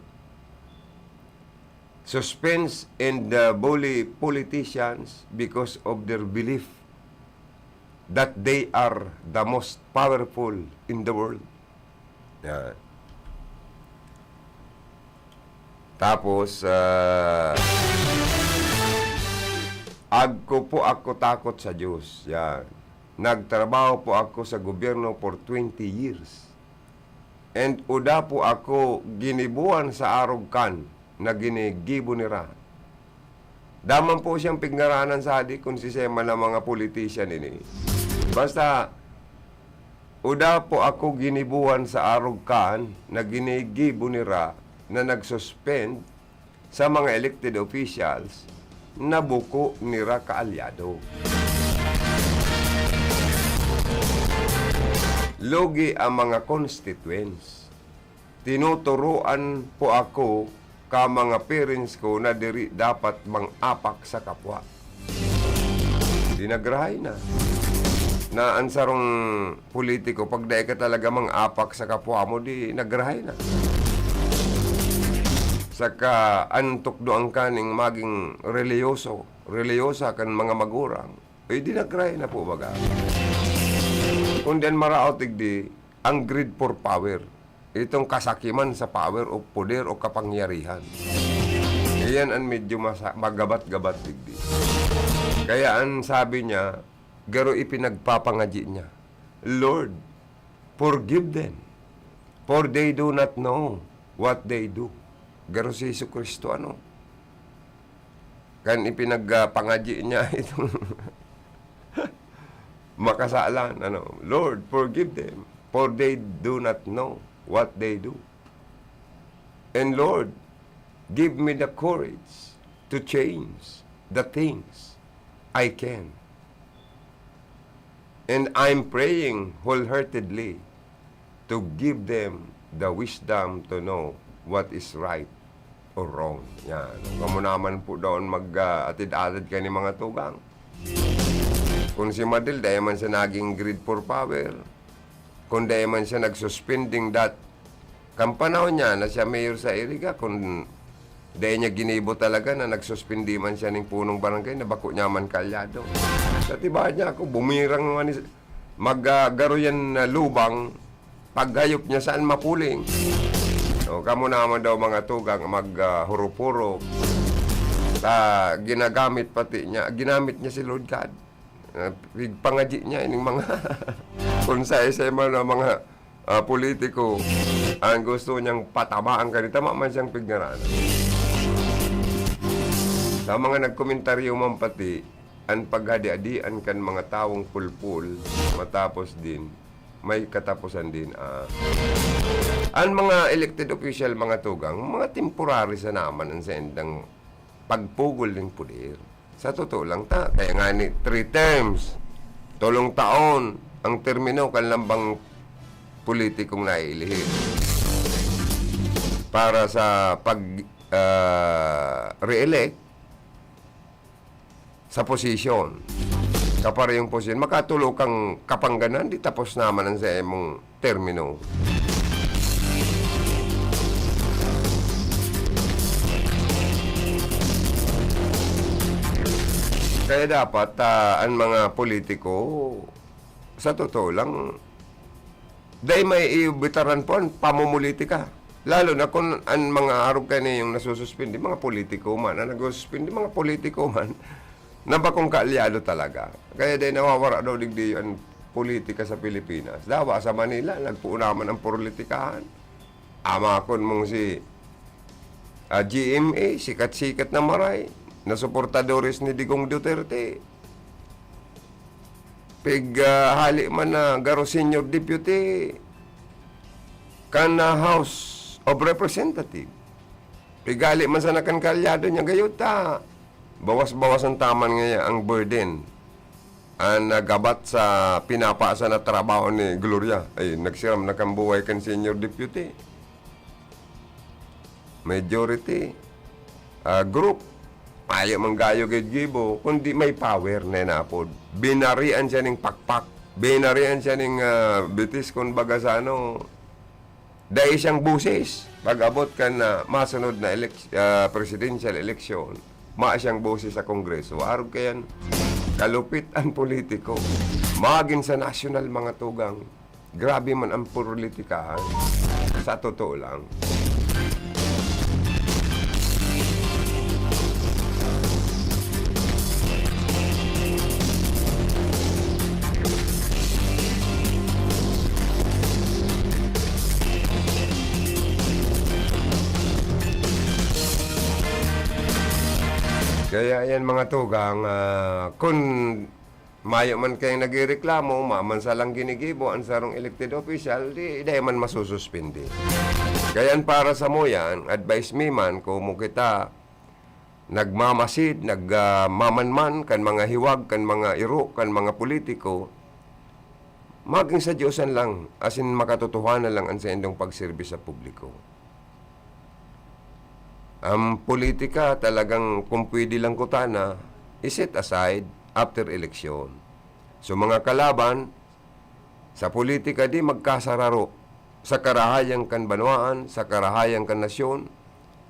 Suspense and, uh, bully politicians because of their belief that they are the most powerful in the world. Yan. Tapos, ah, "Agko po ako takot sa Diyos." Yan. "Nagtrabaho po ako sa gobyerno for twenty years. And uda po ako ginibuan sa arog kan na ginigibo nira." Daman po siyang pigngaranan sa hadi kung si Sema na mga politician ini. Basta, "Uda po ako ginibuan sa arog kan na ginigibo nira na nag-suspend sa mga elected officials na buko nira kaalyado." Lugi ang mga constituents. Tinuturoan po ako ka mga parents ko na diri dapat mang-apak sa kapwa. Di nagrahay na. Na ang sarong politiko, pag dai ka talaga mang-apak sa kapwa mo, di nagrahay na. Saka ang tukdoan ka ning maging reliyoso, reliyosa kan mga magurang, eh, di nagrahay na po baga. Kundi ang maraot digdi, ang greed for power. Itong kasakiman sa power o poder o kapangyarihan. Iyan ang medyo masa-, magabat-gabat digdi. Kaya ang sabi niya, garo ipinagpapangadyi niya, "Lord, forgive them, for they do not know what they do." Garo si Jesu-Cristo, ano? Kan ipinag-, ah, pangadyi niya itong makasalan, ano, "Lord, forgive them, for they do not know what they do." And Lord, give me the courage to change the things I can. And I'm praying wholeheartedly to give them the wisdom to know what is right or wrong. Yan. Kamo naman po doon mag, ah, atid-atid kayo ni mga tugang. Kung si Madil, dahil man siya naging greed for power, kung dahil man siya nag-suspending that, kan panahon niya na siya mayor sa Iriga, kung dahil niya ginibo talaga na nagsuspindi man siya ning punong barangay na bako niya man kaalyado. Sa tibaad niya ako, bumirang naman ni, mag, ah, garo yan na lubang, paghayop niya saan mapuling. O, kamo naman daw mga tugang mag, ah, hurop-hurop. Ta, ginagamit pati niya, ginamit niya si Lord God. Ah, pigpangadyi niya ining mga kung sa isa man ang mga, ah, politiko ang gusto niyang patamaan kani, tama man siyang pigngaranan. Sa mga nagkomentaryo man pati, an paghadi-hadian kan mga tawong pulpul, matapos din, may kataposan din, ah. An mga elected official, mga tugang, mga temporary sa naman an saindang pagpugol nin poder. Sa totoo lang ta, kaya nga ni three terms, tolong taon ang termino kan lambang politikong naiilihid para sa pag, ah, re-elect sa posisyon. Kaparehong posisyon, makatulo kang kapangganan, di tapos naman ang sa imong termino. Kaya dapat, ah, ang mga politiko, sa totoo lang, dai may iimbitaran po an pamumulitika. Lalo na kun an mga arog kaini yung nasususpindi, mga politiko man. An nagsususpindi, mga politiko man na bakong kaalyado talaga. Kaya dai nawawara daw digdi an politika sa Pilipinas. Dawa sa Manila, nagpuon naman ang politikahan. Amakon mong si, ah, G M A, sikat-sikat na maray, na suportadores ni Digong Duterte. Pig, ah, hali man na garo senior deputy kan, ah, House of Representative. Pig hali man sana kan kaalyado niya, gayo ta. Bawas-bawasan ta man ngaya ang burden. An nagabat sa pinapaasa na trabaho ni Gloria, ay, nagsiram na kan buhay kan senior deputy. Majority, ah, group. Mayo man gayo gid gibo, kundi may power na inapod. Binarian siya ning pakpak. Binarian siya ning, ah, bitis, kun baga sa ano, dai siyang boses. Pag-abot kan, ah, masunod na elek-, ah, presidential election, ma siyang boses sa Kongreso. Arog kayan, kalupit an politiko. Magin sa nasyonal, mga tugang. Grabe man ang politikahan, sa totoo lang. Kaya yan, mga tugang, ah, kun mayo man kayong nagrereklamo, mayo man salang ginigibo an sarong elected official, di, dai man masususpindi. Kaya an para samuya, an advice mi man, komo kita nagmamasid, nag, ah, mamanman kan mga hiwag, kan mga iro, kan mga politiko, magin sa Diyosan lang, asin makatotohanan lang an saindong pagserbi sa publiko. Ang politika talagang kung pwede lang kutana, i-set aside after election. So, mga kalaban, sa politika di magkasararo sa karahayan kan banwaan, sa karahayan kan nasyon,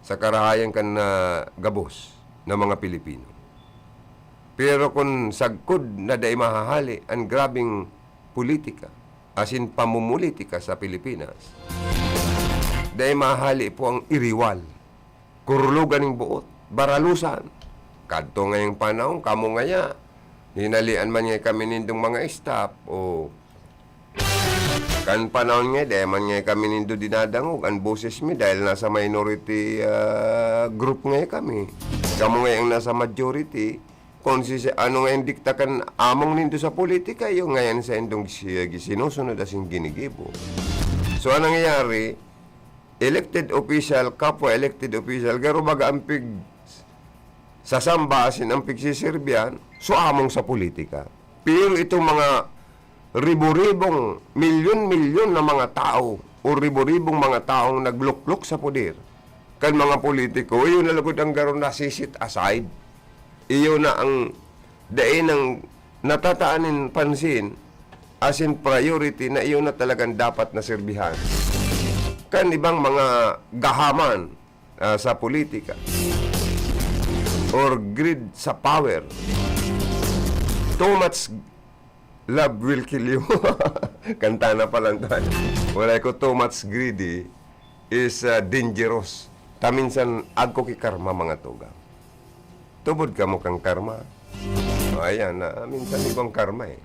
sa karahayan kan, ah, gabos na mga Pilipino. Pero kun sagkod na dai mahahali an grabeng politika asin pamumulitika sa Pilipinas, dai mahahali po ang iriwal, kurulugan ning buot, baralusan. Kadto ngayang panahon, kamo ngaya, hinalian man ngaya kami nindong mga staff, o kan panahon nga, dai man nga kami nindo dinadangog. An boses mi dahil nasa minority, ah, group nga kami. Kamo nga ang nasa majority. Kung si, si, ano nga yung dikta kan among nindo sa politika, yung ngayon sa indong si-, sinusunod asin ginigibo. So, anong nangyayari? Elected official, kapwa elected official, garo baga ang pig sasamba asin ang pigsiserbihan, so among sa politika. Pero itong mga ribo-ribong, milyon-milyon na mga tao o ribo-ribong mga taong nagluklok sa poder, kan mga politiko, iyo na lugod ang garo nasisit aside. Iyo na ang dai nang natataan nin pansin asin priority na iyo na talagang dapat na serbihan. Kan ibang mga gahaman, ah, sa politika or greed sa power. Too much love will kill you. Kanta na pala tayo. Wala ko too much greedy. is, ah, dangerous. Ta minsan, agko ki karma, mga tugang. Tubod kamo kan karma. O, ayan, ah, minsan ibang karma, eh.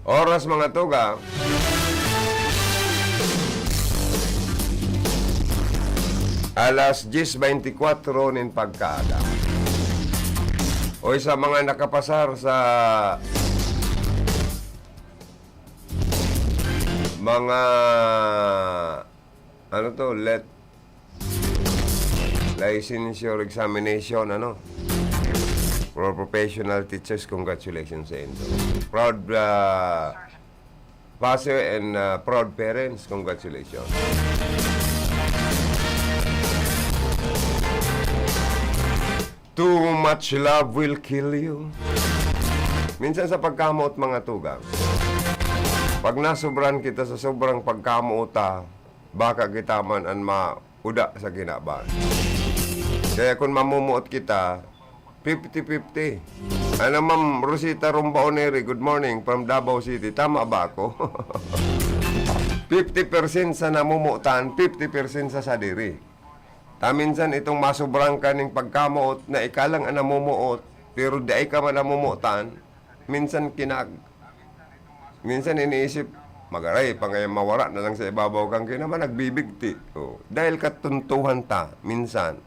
Oras, mga tugang, alas dyes beintikwatro nin pagkaaga. O, sa mga nakapasar sa mga, ano to, let licensure examination, ano? For professional teachers, congratulations sa inyo. Proud, ah, passer and, ah, proud parents, congratulations. Too much love will kill you. Minsan sa pagkamoot, mga tugang, pag nasobran kita sa sobrang pagkamoot ta, baka kita man an mauda sa kinaban. Kaya kun mamomoot kita, fifty fifty. Ano, Ma'am Rosita Rombaoneri, good morning from Davao City. Tama ba ako? Fifty percent sa namomotan, fifty percent sa sadiri. Ta minsan itong masobrang ka ning pagkamoot na ika lang an namomoot, pero dai ka man namomotan, minsan kinag-, minsan iniisip, "Magaray pa ngaya mawara na lang sa ibabaw kan kinaban, nagbibigti." Oh, dahil katuntuhan ta, minsan,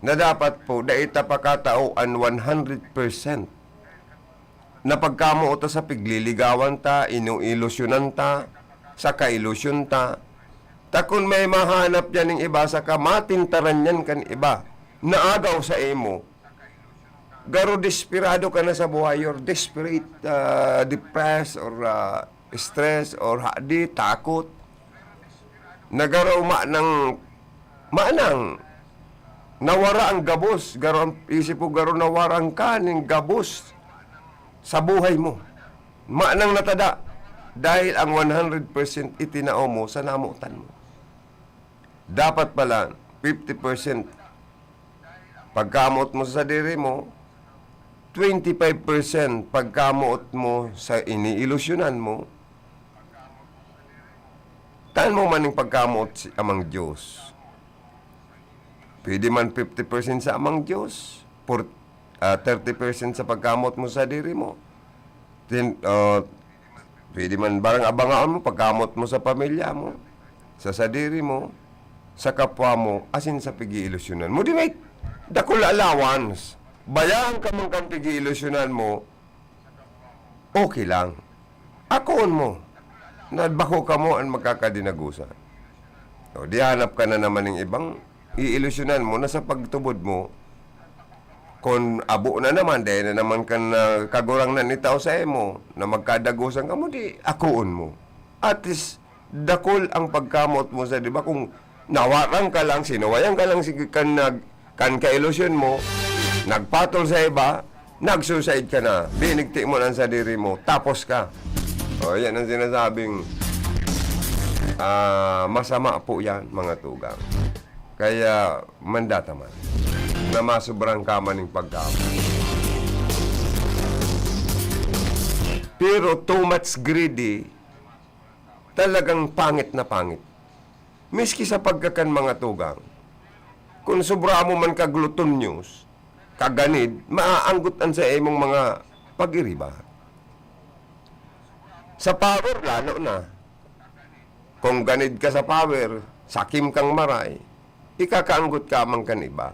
na dapat po, dai ta pakatao an one hundred percent na pagkamoot ta sa pigliligawan ta, ino-ilusyonan ta, sa kailusyon ta. Ta kun may mahanap yan ning iba, saka matintaran yan kan iba, naagaw sa imo, garo desperado ka na sa buhay, you're desperate, ah, depressed, or, ah, stress, or hadi, takot. Nagaro manang, manang nawara ang gabos, garo ang isip mo, garo nawara ang kaning gabos sa buhay mo. Manang natada, dahil ang one hundred percent itinao mo sa namotan mo. Dapat pala, fifty percent pagkamoot mo sa sadiri mo, twenty-five percent pagkamoot mo sa iniilusyonan mo, tan mo man ning pagkamoot si Amang Diyos. Pwede man fifty percent sa Amang Diyos, por-, ah, thirty percent sa pagkamoot mo sa sadiri mo. Then, ah, pwede man barang abangaon mo, pagkamoot mo sa pamilya mo, sa sadiri mo, sa kapwa mo, asin sa pag-iilusyonan mo. Di may dakul allowance. Bayaan ka man kan pag-iilusyonan mo, okay lang. Akoon mo, na bako kamo an magkakadinagusan. O, di hanap ka na naman ning ibang iilusyonan mo na sa pagtubod mo, kun abo na naman, dai na naman kan, ah, Kagurangnan itao saimo na magkadagusan kamo, di akoon mo. At least, dakul ang pagkamoot mo sa, di ba? Kung nawaran ka lang, sinuwayan ka lang si, kan nag-, kan kailusyon mo, nagpatol sa iba, nag-suicide ka na, binigti mo lang sadiri mo, tapos ka. O, yan ang sinasabing, ah, masama po yan, mga tugang. Kaya, mandata man, na masobrang ka man ning pagkamoot. Pero too much greedy, talagang pangit na pangit. Miski sa pagkakan, mga tugang, kun sobra mo man kagluton-nyos, kaganid, maaanggot an sa imong mga pag-iriba. Sa power, lalo na. Kung ganid ka sa power, sakim kang maray, ikakaanggot ka man kan iba.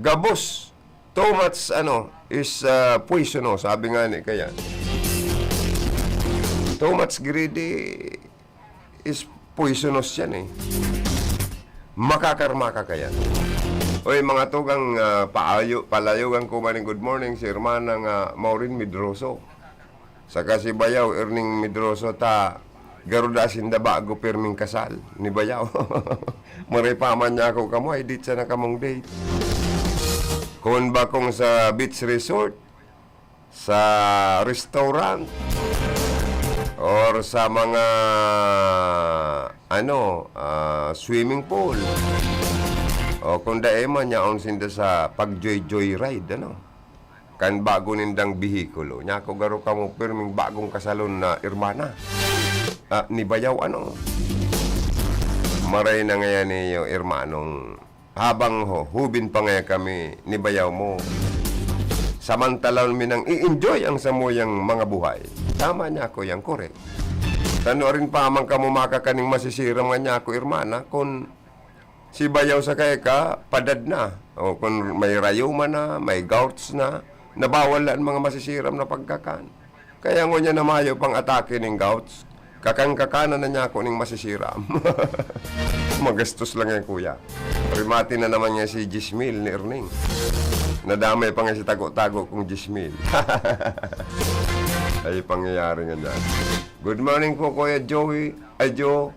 Gabos, too much, ano, is, ah, poisonous, sabi nga ni kaya. Too much greedy is poisonous yan, eh. Makakarma ka kaya. Oy, mga tugang, ah, paayo-, palayogan ko man ning good morning si Hermana nga Maureen Medroso. Saka si Bayaw, Erning Medroso, ta garo da sinda bago pirming kasal ni Bayaw. Maray pa man niya ako kamo, ay date sana kamong date. Kun bakong sa beach resort, sa restaurant, or sa mga, ano, ah, swimming pool. O kung dai man, yaon sinda sa pag-joy-joyride, ano? Kan bago nindang behikulo. Nya ako garo kamo pirming bagong kasalon na irmana. Ah, ni bayaw, ano? Maray na ngayan niyo, irmanong. Habang ho, hubin pa ngaya kami ni bayaw mo, samantalan mi nang i-enjoy ang samuyang mga buhay. Tama niya ako yan, korek. Tano rin pa man kamo makakaning masisiram nga niya ako, irmana, kun si bayaw sa kaya ka, padad na. O kun may rayuma na, may gouts na, nabawal na ang mga masisiram na pagkakan. Kaya ngunyan na mayo pang atake ning gouts, kakan-kakanan na niya ako ning masisiram. Magastos lang yan, kuya. Rimati na naman niya si Jismil ni Erning. Nadamay pa nga si tago-tago kong Jismil. Ay, pangyayari nga niya. Good morning po, Kuya Joey. Ay, Joe.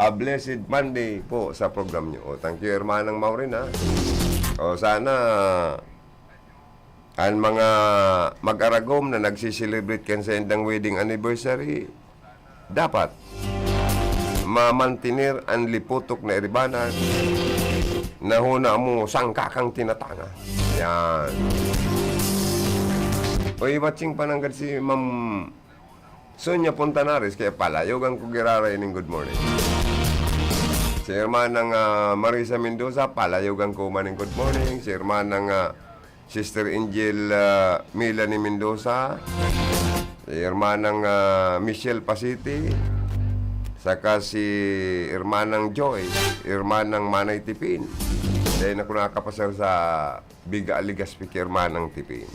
A blessed Monday po sa program niyo. O, thank you, Hermanang Maureen, ha. O, sana an mga mag-aragom na nagse-celebrate kan saindang wedding anniversary, dapat mamantener an liputok na iribanan na hona mo sangka kang tinatanga. Yan. Uy, watching pa nanggad si Ma'am Sonia Fontanares, kaya palayogan ko giraray ning good morning. Si Hermanang, ah, Marisa Mendoza, palayogan ko man ning good morning. Si Hermanang, ah, Sister Angel, ah, Melanie Mendoza, si Hermanang, ah, Michelle Pasiti, saka si Hermanang Joy, Hermanang Manay Tipin. Dahil na ko nakakapasal sa Biga Aligas, piki Hermanang Tipin.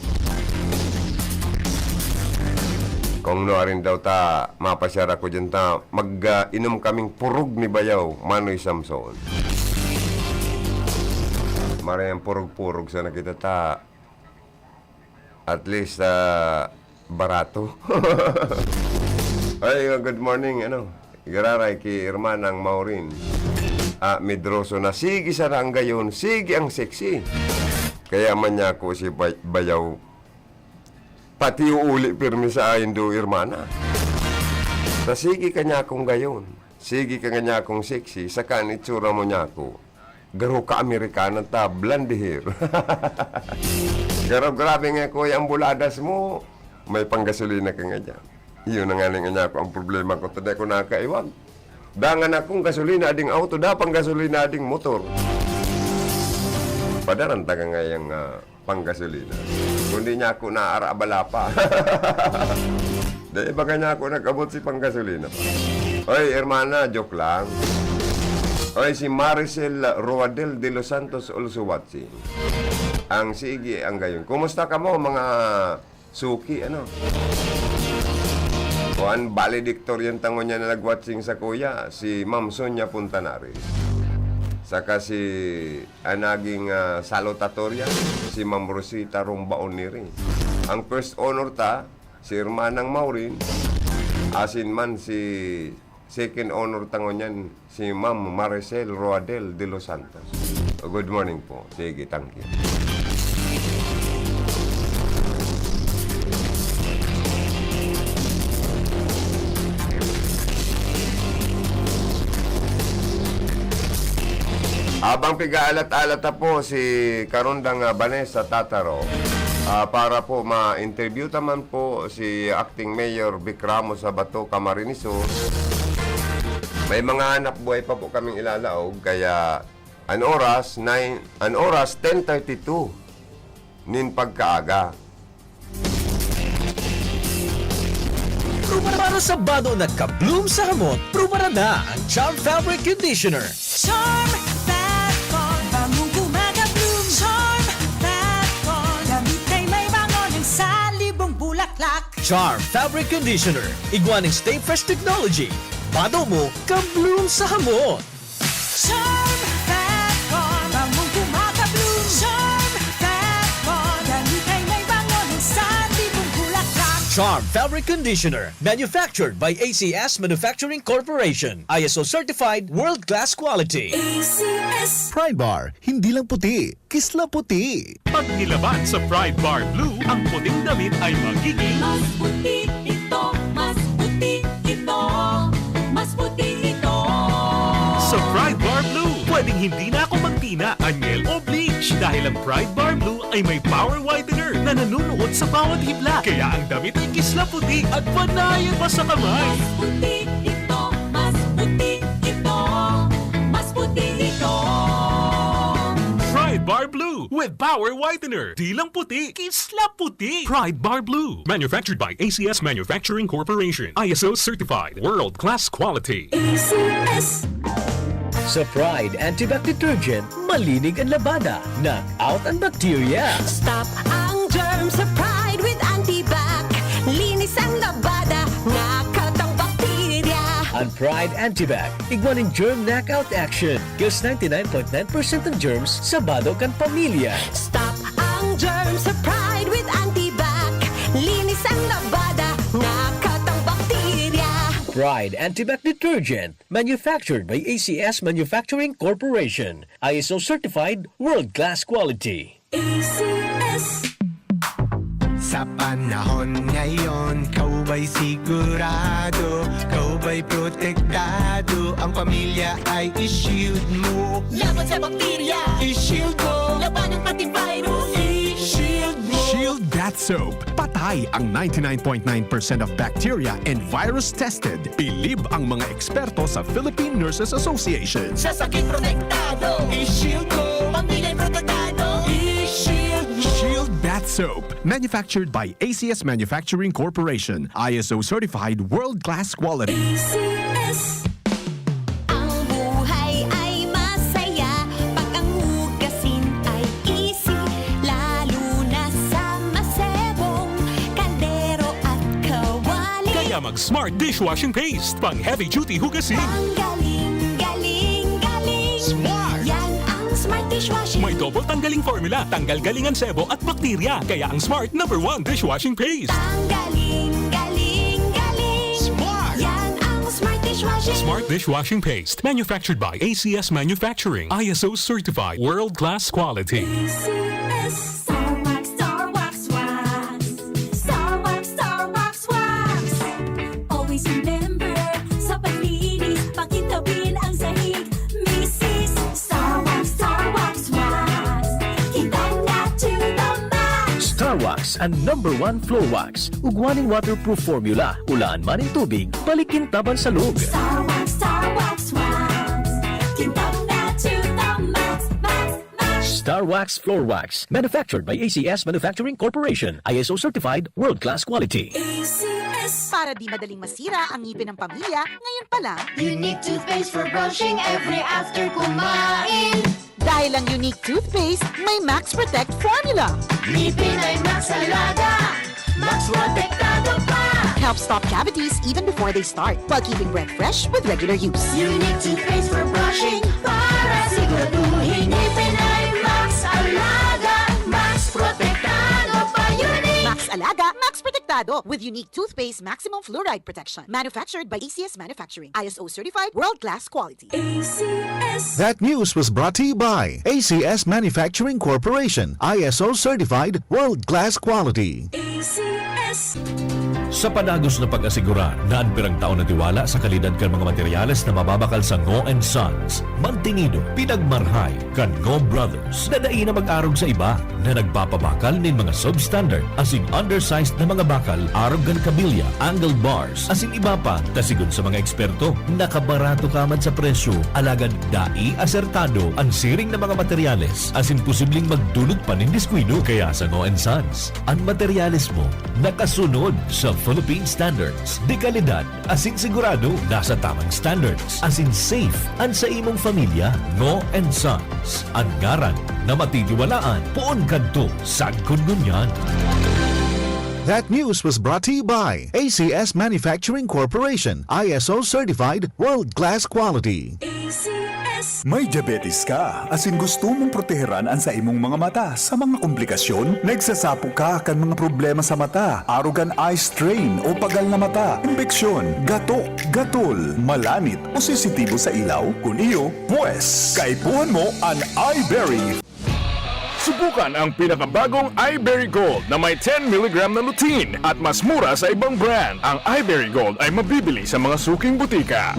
Kung nuarin daw ta, mapasyar ako dyan ta, mag, ah, inom kaming purog ni Bayaw, Manoy Samson. Marayang purog-purog sana kita ta. At least, ah, barato. Ay, good morning, ano, giraray ki Hermanang Maureen. Ah, Medroso na, sige sana ang gayon, sige ang sexy. Kaya man niya ako si Bay-, Bayaw, pati uuli pirmi sa indo, Hermana. Ta sige ka niya akong gayon, sige ka nga niya akong sexy, saka an itsura mo niya ako. Garo ka Amerikana ta, blonde hair. Garo grabe nga, kuya, ang buladas mo. May panggasolina ka nga dyan. Iyon na nga nga niya ako ang problema ko. Tada ko nakaiwag. Dangan akong gasolina ading auto, da panggasolina ading motor. Padaran ta ka nga yang, ah, panggasolina. Kundi niya ako naara abala pa. Dai baga niya ako nag-abot si panggasolina pa. Oy, hermana, joke lang. Oy, si Maricel Roadel de los Santos also watching. Ang sige, ang gayon. Kumusta kamo, mga suki, ano? O an valedictorian ta ngunyan na nag-watching sa kuya, si Ma'am Sonia Puntanares. Saka si, an naging, ah, salutatorian, si Ma'am Rosita Rombaon Neri. Ang first honor ta, si Hermanang Maureen, asin man si second honor ta ngunyan, si Ma'am Maricel Roadel de los Santos. Good morning po. Sige, thank you. Habang piga-alat-alat na po si Karundang, ah, Vanessa Tataro, ah, para po ma-interview ta man po si Acting Mayor Vic Ramos sa Bato, Camarines Sur. May mga hanap buhay pa po kaming ilalaog, kaya an oras, nine, an oras, ten thirty-two nin pagkaaga. Para sa bado na ka-bloom sa hamot, prubaran na ang Charm Fabric Conditioner. Charm Fat Bond, bangong gumagabloom. Charm Fat Bond, damit ay may bango ng salibong bulaklak. Charm Fabric Conditioner, igwa ning Stay Fresh Technology. Bado mo, ka-bloom sa hamot. Charm Fat Bond, bangong gumagabloom. Charm Fat Bond, damit ay may bango ng salibong bulaklak. Charm Fabric Conditioner, manufactured by A C S Manufacturing Corporation. I S O certified, world-class quality. A C S. Pride Bar, hindi lang puti, kisla puti. Pag nilaban sa Pride Bar Blue, ang puting damit ay magiging mas puti ito, mas puti Ding hindi na ako magtina, anyel o bleach. Dahil ang Pride Bar Blue ay may power whitener na nanunuot sa bawat hibla. Kaya ang damit ay kisla puti at panayan pa sa kamay. Mas puti ito, mas puti ito, mas puti ito. Pride Bar Blue with power whitener. Di lang puti, kisla puti. Pride Bar Blue. Manufactured by A C S Manufacturing Corporation. I S O certified. World class quality. A C S. Sa Pride Antibac Detergent, malinig ang labada, knock out ang bakterya. Stop ang germ sa Pride with Antibac. Linis ang labada, knock out ang bakterya. Ang Pride Antibac, igwa nin germ knockout action. Kills ninety-nine point nine percent ng germs sa bado kan pamilya. Stop ang germ sa Pride with Antibac. Linis ang labada, knock out ang bakterya. Pride Antibac Detergent. Manufactured by A C S Manufacturing Corporation. I S O certified, world-class quality. A C S. Sa panahon ngayon, ikaw ba'y sigurado? Ikaw ba'y protektado? Ang pamilya ay i-shield mo. Laban sa bakterya, i-shield mo. Labanan pati virus, i-shield mo. Shield Bath Soap. Patay ang ninety-nine point nine percent of bacteria and virus tested. Bilib ang mga eksperto sa Philippine Nurses Association. Sa sakit protektado, i-shield mo. Pamilya protektado, i-shield mo. Shield Bath Soap. Manufactured by A C S Manufacturing Corporation. I S O certified, world-class quality. A C S. Ang buhay ay masaya pag ang hugasin ay easy, lalo na sa masebong kaldero at kawali. Kaya mag Smart Dishwashing Paste, pang heavy duty hugasin. Ang galing, galing, galing. Smart! Yan ang Smart Dishwashing. May double tanggaling formula, tanggal galing ang sebo at bakterya. Kaya ang Smart number one dishwashing paste. Ang galing, galing, galing. Smart! Yan ang Smart Dishwashing. Smart Dishwashing Paste. Manufactured by A C S Manufacturing. I S O certified. World class quality. A C S. Star Wax, Star Wax, Wax. Star Wax, Star Wax, Wax. Always remember, sa paglinis, pakintabin ang sahig. Misis, Star Wax, Star Wax, Wax. Kintab na to the max. Star Wax, ang number one floor wax. Igwa nin waterproof formula. Ulaan man nin tubig, balik kintab an salog. Star Wax, Star Wax, Wax. Kintab na to the max, max, max. Star Wax Floor Wax. Manufactured by A C S Manufacturing Corporation. I S O certified, world-claess quality. A C S. Para di madaling masira ang ngipin ng pamilya, ngayon pa lang. Unique toothpaste for brushing every after kumain. Dahil ang Unique Toothpaste may Max Protect Formula. Ngipin ay Max Alaga, Max Protektado pa. Helps stop cavities even before they start, while keeping breath fresh with regular use. Unique toothpaste for brushing para siguraduhin ngipin ay Max Alaga, Max Protektado pa. Unique! Max Alaga, Max Protektado with Unique Toothpaste Maximum Fluoride Protection. Manufactured by A C S Manufacturing. I S O certified, world-class quality. A C S. That news was brought to you by A C S Manufacturing Corporation, I S O certified, world-class quality. A C S. Sa padagos na pag-asigurar na an pirang taon na tiwala sa kalidad kan mga materyales na mababakal sa Ngo and Sons, mantinido, pinagmarhay kan Ngo Brothers na dai na mag-arog sa iba na nagpapabakal nin mga substandard asin undersized na mga bakal arog kan kabilya, angled bars, asin iba pa, ta sigon sa mga eksperto, nakabarato ka man sa presyo, alagad dai asertado an siring na mga materyales, asin posibleng magdulot pa nin diskuido. Kaya sa Ngo and Sons, an materyales mo nakasunod sa Philippine Standards de Calidad asin sigurado nasa tamang standards asin safe an sa imong pamilya. Ngo and Sons, an ngaran na matitiwalaan poon kadto sagkod ngunyan. That news was brought to you by A C S Manufacturing Corporation, I S O certified, world-class quality. A C S. May diabetes ka, asin gusto mong proteheran an sa imong mga mata sa mga komplikasyon? Nagsasapo ka kan mga problema sa mata, arog kan eye strain o pagal na mata, impeksyon, gatok, gatol, malanit o sensitibo sa ilaw? Kun iyo, pwes, kaipuhan mo an Eyeberry. Subukan ang pinakabagong Eyeberry Gold na may ten milligram na lutein at mas mura sa ibang brand. Ang Eyeberry Gold ay mabibili sa mga suking butika.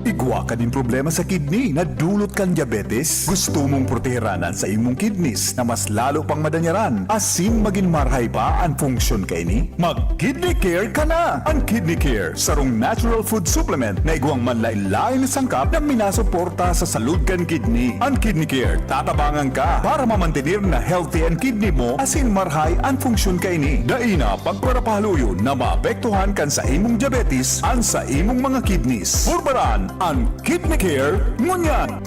Igwa ka nin problema sa kidney na dulot kan diabetes? Gusto mong proteheran an saimong kidneys na mas lalo pang madanyaran asin magin marhay pa an funksyon kaini? Mag-Kidney Care ka na! An Kidney Care, sarong natural food supplement na igwang manlaen-laen na sangkap na minasuporta sa salud kan kidney. An Kidney Care, tatabangan ka para mamantener na healthy an kidney mo asin marhay an funksyon kaini. Dai na pagparapahaluyon na maapektuhan kan saimong diabetes an saimong mga kidneys. Purbaran an Kidney Care ngunyan!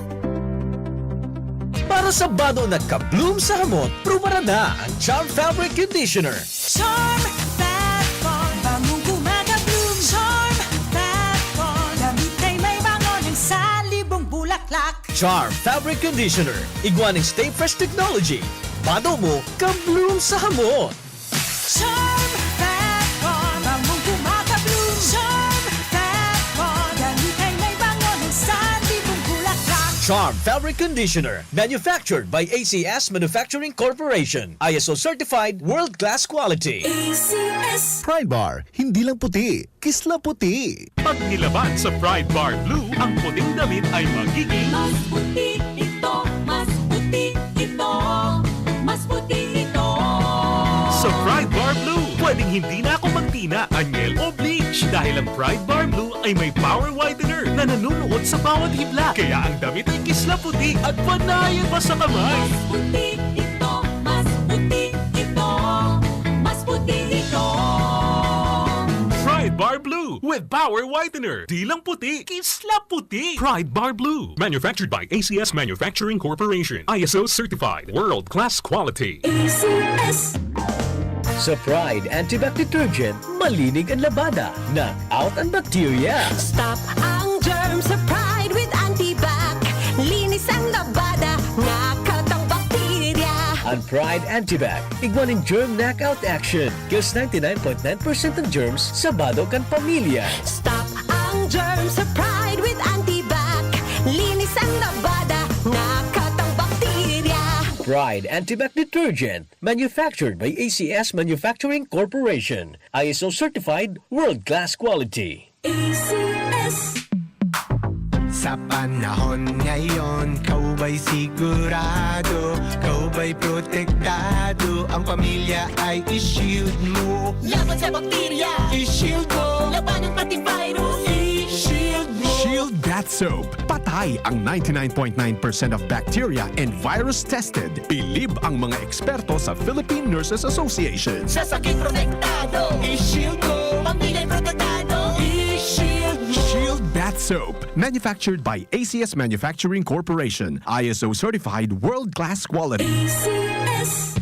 Para sa bado na ka-bloom sa hamot, prubaran na ang Charm Fabric Conditioner. Charm Fat Bond, bangong gumagabloom. Charm Fat Bond, damit ay may bango ng salibong bulaklak. Charm Fabric Conditioner, igwa ning Stay Fresh Technology. Bado mo, ka-bloom sa hamot. Charm Fat Bond, bangong gumagabloom. Charm Fat Bond, damit ay may bango ng salibong bulaklak. Charm Fabric Conditioner, manufactured by A C S Manufacturing Corporation. I S O certified, world-class quality. A C S. Pride Bar, hindi lang puti, kisla puti. Pag nilaban sa Pride Bar Blue, ang puting damit ay magiging Mas puti ito, mas puti ito, mas puti ito. Sa Pride Bar Blue, pwedeng hindi na ako magtina, anyel o bleach dahil ang Pride Bar Blue ay may power whitener na nanunuot sa bawat hibla. Kaya ang damit ay kisla puti at panayan pa sa kamay. Mas puti ito, mas puti ito, mas puti ito. Pride Bar Blue with Power Whitener. Di lang puti, kisla puti. Pride Bar Blue. Manufactured by A C S Manufacturing Corporation. I S O certified. World class quality. A C S. Sa Pride Antibac Detergent, malinig an labada. Knock out an bacteria. Stop ang germ sa Pride with Antibac. Linis ang labada, knock out ang bakterya. An Pride Antibac, igwa nin germ knockout action. Kills ninety-nine point nine percent ng germs sa bado kan pamilya. Stop ang germ sa Pride with Antibac. Linis ang labada, knock out ang bakterya. Pride Antibac Detergent, manufactured by A C S Manufacturing Corporation. I S O certified, world-class quality. A C S. Sa panahon ngayon, ikaw ba'y sigurado? Ikaw ba'y protektado? Ang pamilya ay i-shield mo. Laban sa bakterya, i-shield mo. Labanan pati virus, i-shield mo. Shield Bath Soap. Patay ang ninety-nine point nine percent of bacteria and virus tested. Bilib ang mga eksperto sa Philippine Nurses Association. Sa sakit protektado, i-shield mo. Pamilya'y protektado, i-shield mo. Shield Bath Soap. Manufactured by A C S Manufacturing Corporation. I S O certified world-class quality. A C S.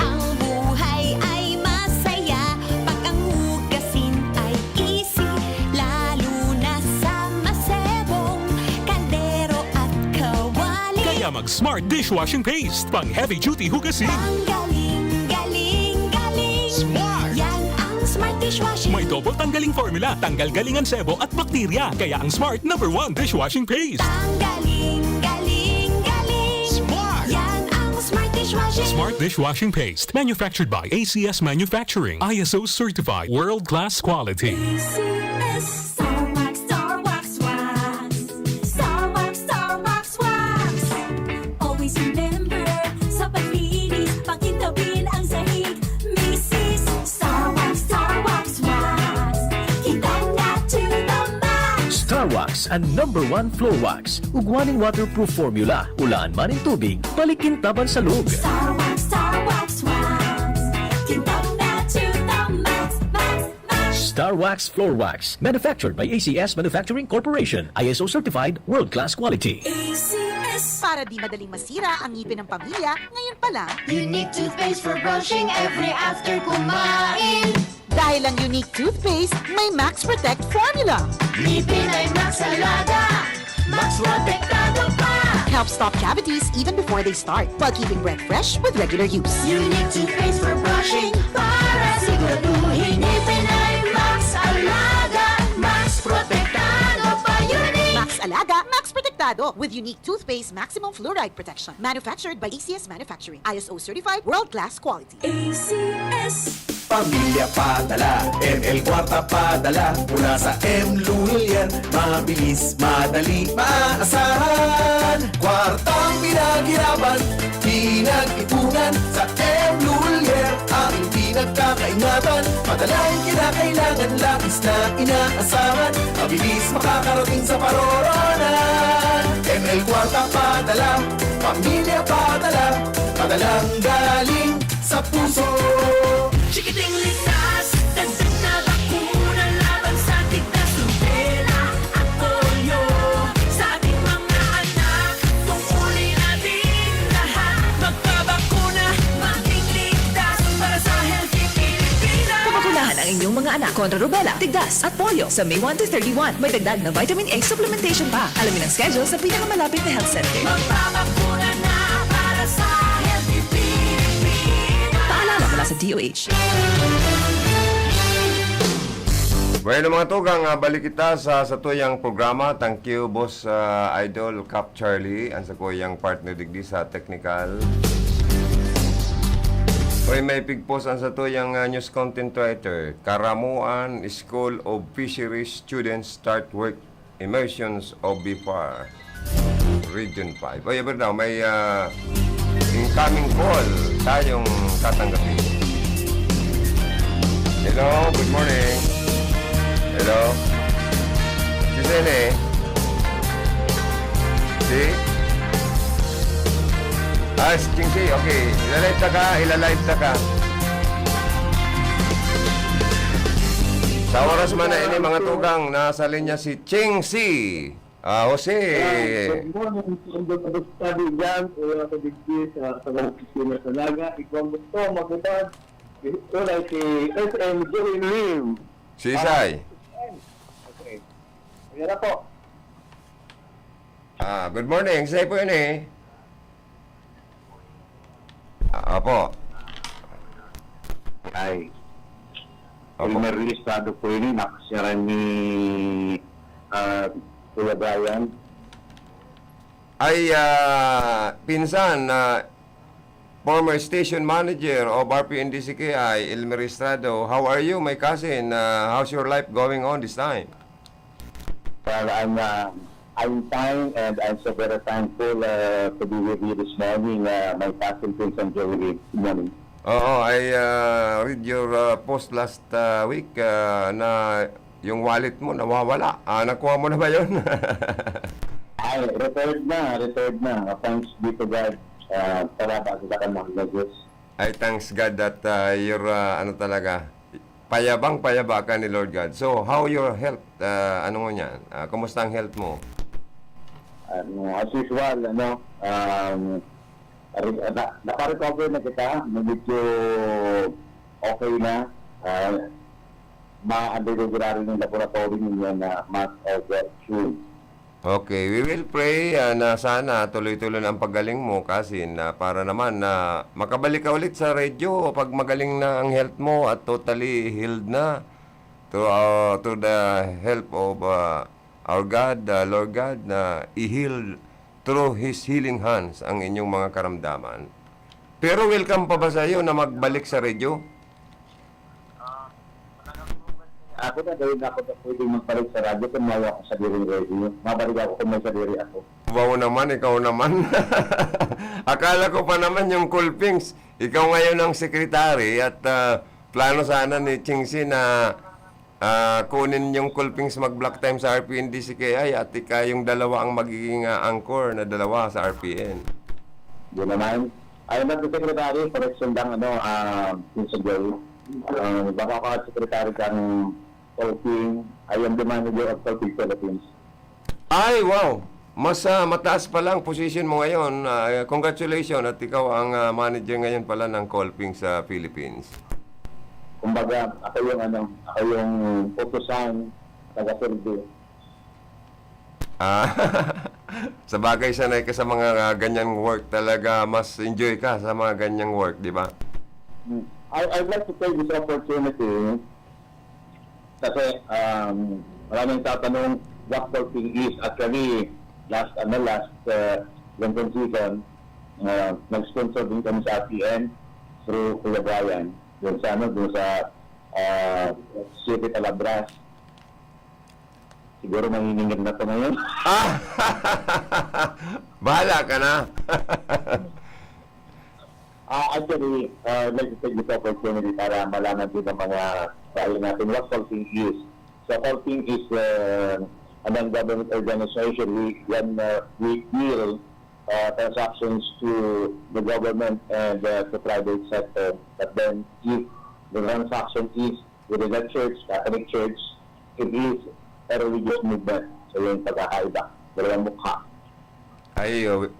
Ang buhay ay masaya pag ang hugasin ay easy, lalo na sa masebong kaldero at kawali. Kaya mag-Smart Dishwashing Paste, pang heavy duty hugasin. Ang galing, galing, galing. Smart! Yan ang Smart Dishwashing. May double tanggaling formula, tanggal galing ang sebo at bakterya. Kaya ang Smart number one dishwashing paste. Ang galing, galing, galing. Smart! Yan ang Smart Dishwashing. Smart Dishwashing Paste. Manufactured by A C S Manufacturing. I S O certified. World class quality. A C S. Star Wax, Star Wax, Wax. Star Wax, Star Wax, Wax. Always remember, sa paglinis, pakintabin ang sahig. Misis, Star Wax, Star Wax, Wax. Kintab na to the max. Star Wax, ang number one floor wax. Ugwa ning waterproof formula. Ulaan man nin tubig, balik kintab an salog. Star Wax, Star Wax, Wax. Kintab na to the max, max, max. Star Wax Floor Wax. Manufactured by A C S Manufacturing Corporation. I S O certified, world-class quality. A C S. Para di madaling masira ang ngipin ng pamilya, ngayon pa lang. Unique toothpaste for brushing every after kumain. Dahil ang Unique Toothpaste may Max Protect Formula. Ngipin ay Max Alaga, Max Protektado pa. Helps stop cavities even before they start, while keeping breath fresh with regular use. Unique Toothpaste for brushing, para siguraduhin ngipin ay Max Alaga, Max Protektado pa. Unique! Max Alaga, Max Protektado, with Unique Toothpaste Maximum Fluoride Protection. Manufactured by A C S Manufacturing. I S O certified, world-class quality. A C S. Pamilya Padala, M L Kwarta Padala, mula sa M Lulier, mabilis, madali, maaasahan. Kwartang pinaghirapan, pinag-ipunan, sa M Lulier, aming pinagkakaingatan. Padalang kinakailangan, labis na inaasahan, mabilis makakarating sa paroroonan. M L Kwarta Padala, Pamilya Padala, padalang galing sa puso. Chikiting ligtas, dagdag na bakuna laban sa tigdas, rubela at polio. Sa ating mga anak, tungkulin natin lahat. Magpabakuna, maging ligtas para sa healthy Pilipinas. Pabakunahan ang inyong mga anak kontra rubela, tigdas at polio sa May one to thirty-one. May dagdag na vitamin A supplementation pa. Alamin ang schedule sa pinakamalapit na health center. Magpabakuna na para sa healthy Pilipinas. Paalala mula sa D O H. Bueno, mga tugang, ah, balik kita sa satuyang programa. Thank you, Boss, ah, Idol Cap Charlie, ang sakuyang partner digdi sa technical. Oy, may pigpos ang satuyang, ah, news content writer. Karamuan School of Fisheries students start work immersions of B F A R Region five. Oy, Ever daw, may, ah, incoming call tayong tatanggapin. Hello, good morning. Hello? Si Sene? Si? Ah, si Ching Si. Okay, ilalive ta ka, ilalive ta ka. Sa oras man na ini, mga tugang, nasa linya si Ching Si. Ah, Jose. Ah, good morning, Sir Doctor Study dyan. Kuya ko digdi sa, sa mga opisina sa Naga. Ikaw ang gusto, magutad. Tulay si S M Joey Lim. Si Isay. Ah, okay. Ayan na po. Ah, good morning. Isay po yun eh. Ah, opo. Ay. Opo. Elmer Listado po ini, napasyaran ni, ah, Kuya Brian. Ay, ah, pinsan, ah, former station manager of R P N D C K I, Elmer Estrado. How are you, my cousin? Ah, how's your life going on this time? Well, I'm, uh, I'm fine and I'm so very thankful, uh, to be with you this morning, uh, my cousin Pinsan Joey. Good morning. Oo, I, uh, read your, uh, post last, uh, week, uh, na yung wallet mo nawawala. Ah, nakuha mo na ba yun? Ay, retired na, retired na. Thanks be to God. Uh, salamat sa kanang Diyos. Ay, thanks God that, ah, you're, ah, ano talaga, payabang-payaba ka ni Lord God. So, how your health? Ah, ano mo niyan? Ah, kumusta ang health mo? Ano, as usual, ano, um, re-, na, naka-recover na kita. Medyo okay na. Ah, ma-undergo ko na rin yung laboratory ninyo na month of, uh, June. Okay, we will pray, ah, na sana tuloy-tuloy na ang paggaling mo, cousin, na para naman na makabalik ka ulit sa radyo pag magaling na ang health mo at totally healed na. Through, ah, through the help of, ah, our God, ah, Lord God, na i-heal through His healing hands ang inyong mga karamdaman. Pero welcome pa ba sa'yo na magbalik sa radyo? Ako na, dahil na ako na pwedeng magbalik sa radyo kung may ako sadiring radio. Mabalik ako kung may sadiri ako. Wow naman, ikaw naman. Akala ko pa naman yung Cool Pings. Ikaw ngayon ang secretary at, ah, plano sana ni Ching Si na, ah, kunin yung Cool Pings mag-block time sa R P N D C K I at ika yung dalawa ang magiging, ah, anchor na dalawa sa R P N. Yun naman. Ayun lang, Secretary, correction lang, ano, ah, Mister Joey. Ah, baka ka secretary kang Talking, I am the manager of Talking Philippines. Ay, wow! Mas, ah, mataas pa lang position mo ngayon. Ah, congratulations at ikaw ang, ah, manager ngayon pala ng Colping sa Philippines. Kumbaga, ako yung ano, ako yung utusan, taga-serve. Ah, sabagay, sanay ka sa mga, ah, ganyang work talaga, mas enjoy ka sa mga ganyang work, di ba? Mm. I, I'd like to take this opportunity kasi, um, maraming tatanong what Talking is. Actually, last, ano, last, uh, London season, uh, nag-sponsor din kami sa R T N through Kuya Brian. Dun sa ano, dun sa, ah, Siete Palabras. Siguro maniningil na to ngayon. Ah! Bahala ka na. Ah, actually, uh, let's take this opportunity para malaman din ng mga bayan natin what Colting is. So, Colting is uh, a non-government organization. We, when uh, we deal uh, transactions to the government and uh, to private sector, but then if the transaction is within the church, Catholic Church, it is a religious movement. So, yung pagkakaiba, dalawang mukha. Ay, oh,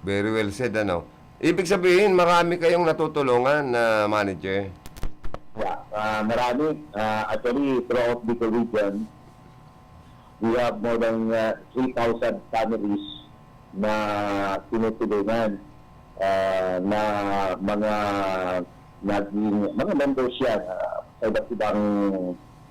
very well said, ano. Ibig sabihin, marami kayong natutulungan na manager. Yeah, uh, marami. Uh, actually, throughout the region, we have more than uh, three thousand families na tinutulungan uh, na mga naging mga members yan uh, sa iba't ibang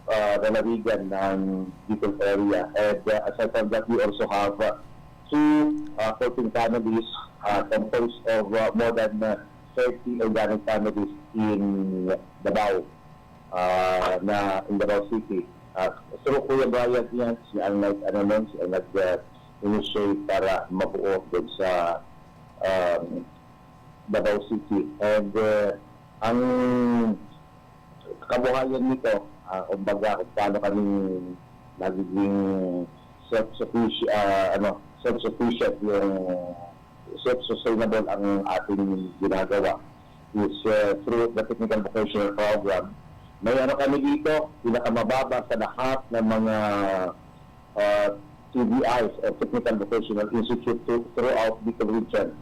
uh, lalawigan ng Bicol area. And uh, aside from that, we also have uh, two uh, fourteen families uh, composed of uh, more than uh, thirty organic families in Davao uh, na in Davao City. Uh, through Kuya Brian yan, siya ang nag, ano nun, siya ang nag uh, initiate para mabuo dun sa um, Davao City. And uh, ang kabuhayan nito, uh, kumbaga kung paano kami nagiging self-sufficient, uh, ano, self-sufficient yung self-sustainable ang ating ginagawa is uh, through the technical vocational program. May ano kami dito, pinakamababa sa lahat ng mga uh, T V Is or Technical Vocational Institute to, throughout the region.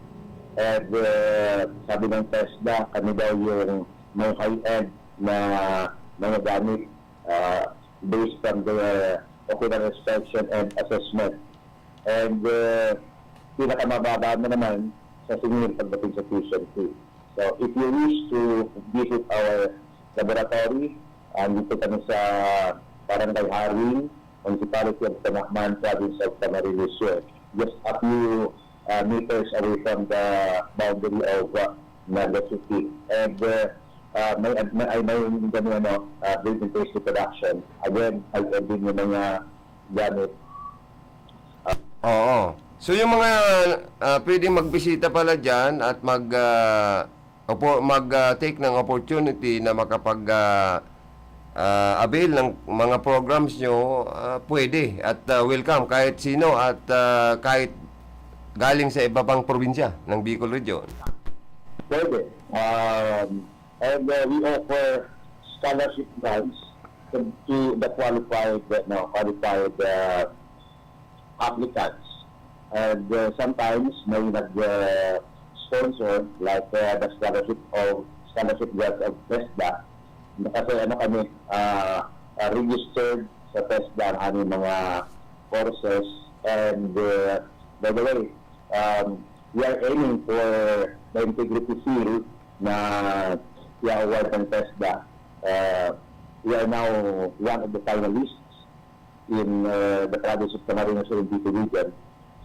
And uh, sabi ng TESDA, kami daw yung may high-end na mga gamit uh, based on the ocular inspection and assessment. And uh, pinakamababa na naman sa singil pagdating sa tuition fee. So if you wish to visit our laboratory, uh, dito kami sa Barangay Haring, Municipality of Tanaman, Province of Camarines Sur. Just a few uh, meters away from the boundary of uh, Naga City. And uh, uh, may, may, ay, may, may ano, uh, building phase production. Again, ay din yung mga gamit. Oo. So yung mga uh, pwedeng magbisita pala dyan at mag uh, opo, mag uh, take ng opportunity na makapag uh, uh, avail ng mga programs nyo, uh, pwede at uh, welcome kahit sino at uh, kahit galing sa iba pang probinsya ng Bicol Region. Pwede. Um, and uh, we offer scholarship grants to, to the qualified, uh, no, qualified uh, applicants. And uh, sometimes may nag-sponsor uh, like uh, the scholarship of scholarship grant of TESDA. Kasi ano kami, uh, uh, registered sa TESDA ang aming mga courses. And uh, by the way, um, we are aiming for the integrity seal na i-award ng TESDA. Uh, we are now one of the finalists in uh, the province of Camarines Sur and Bicol region.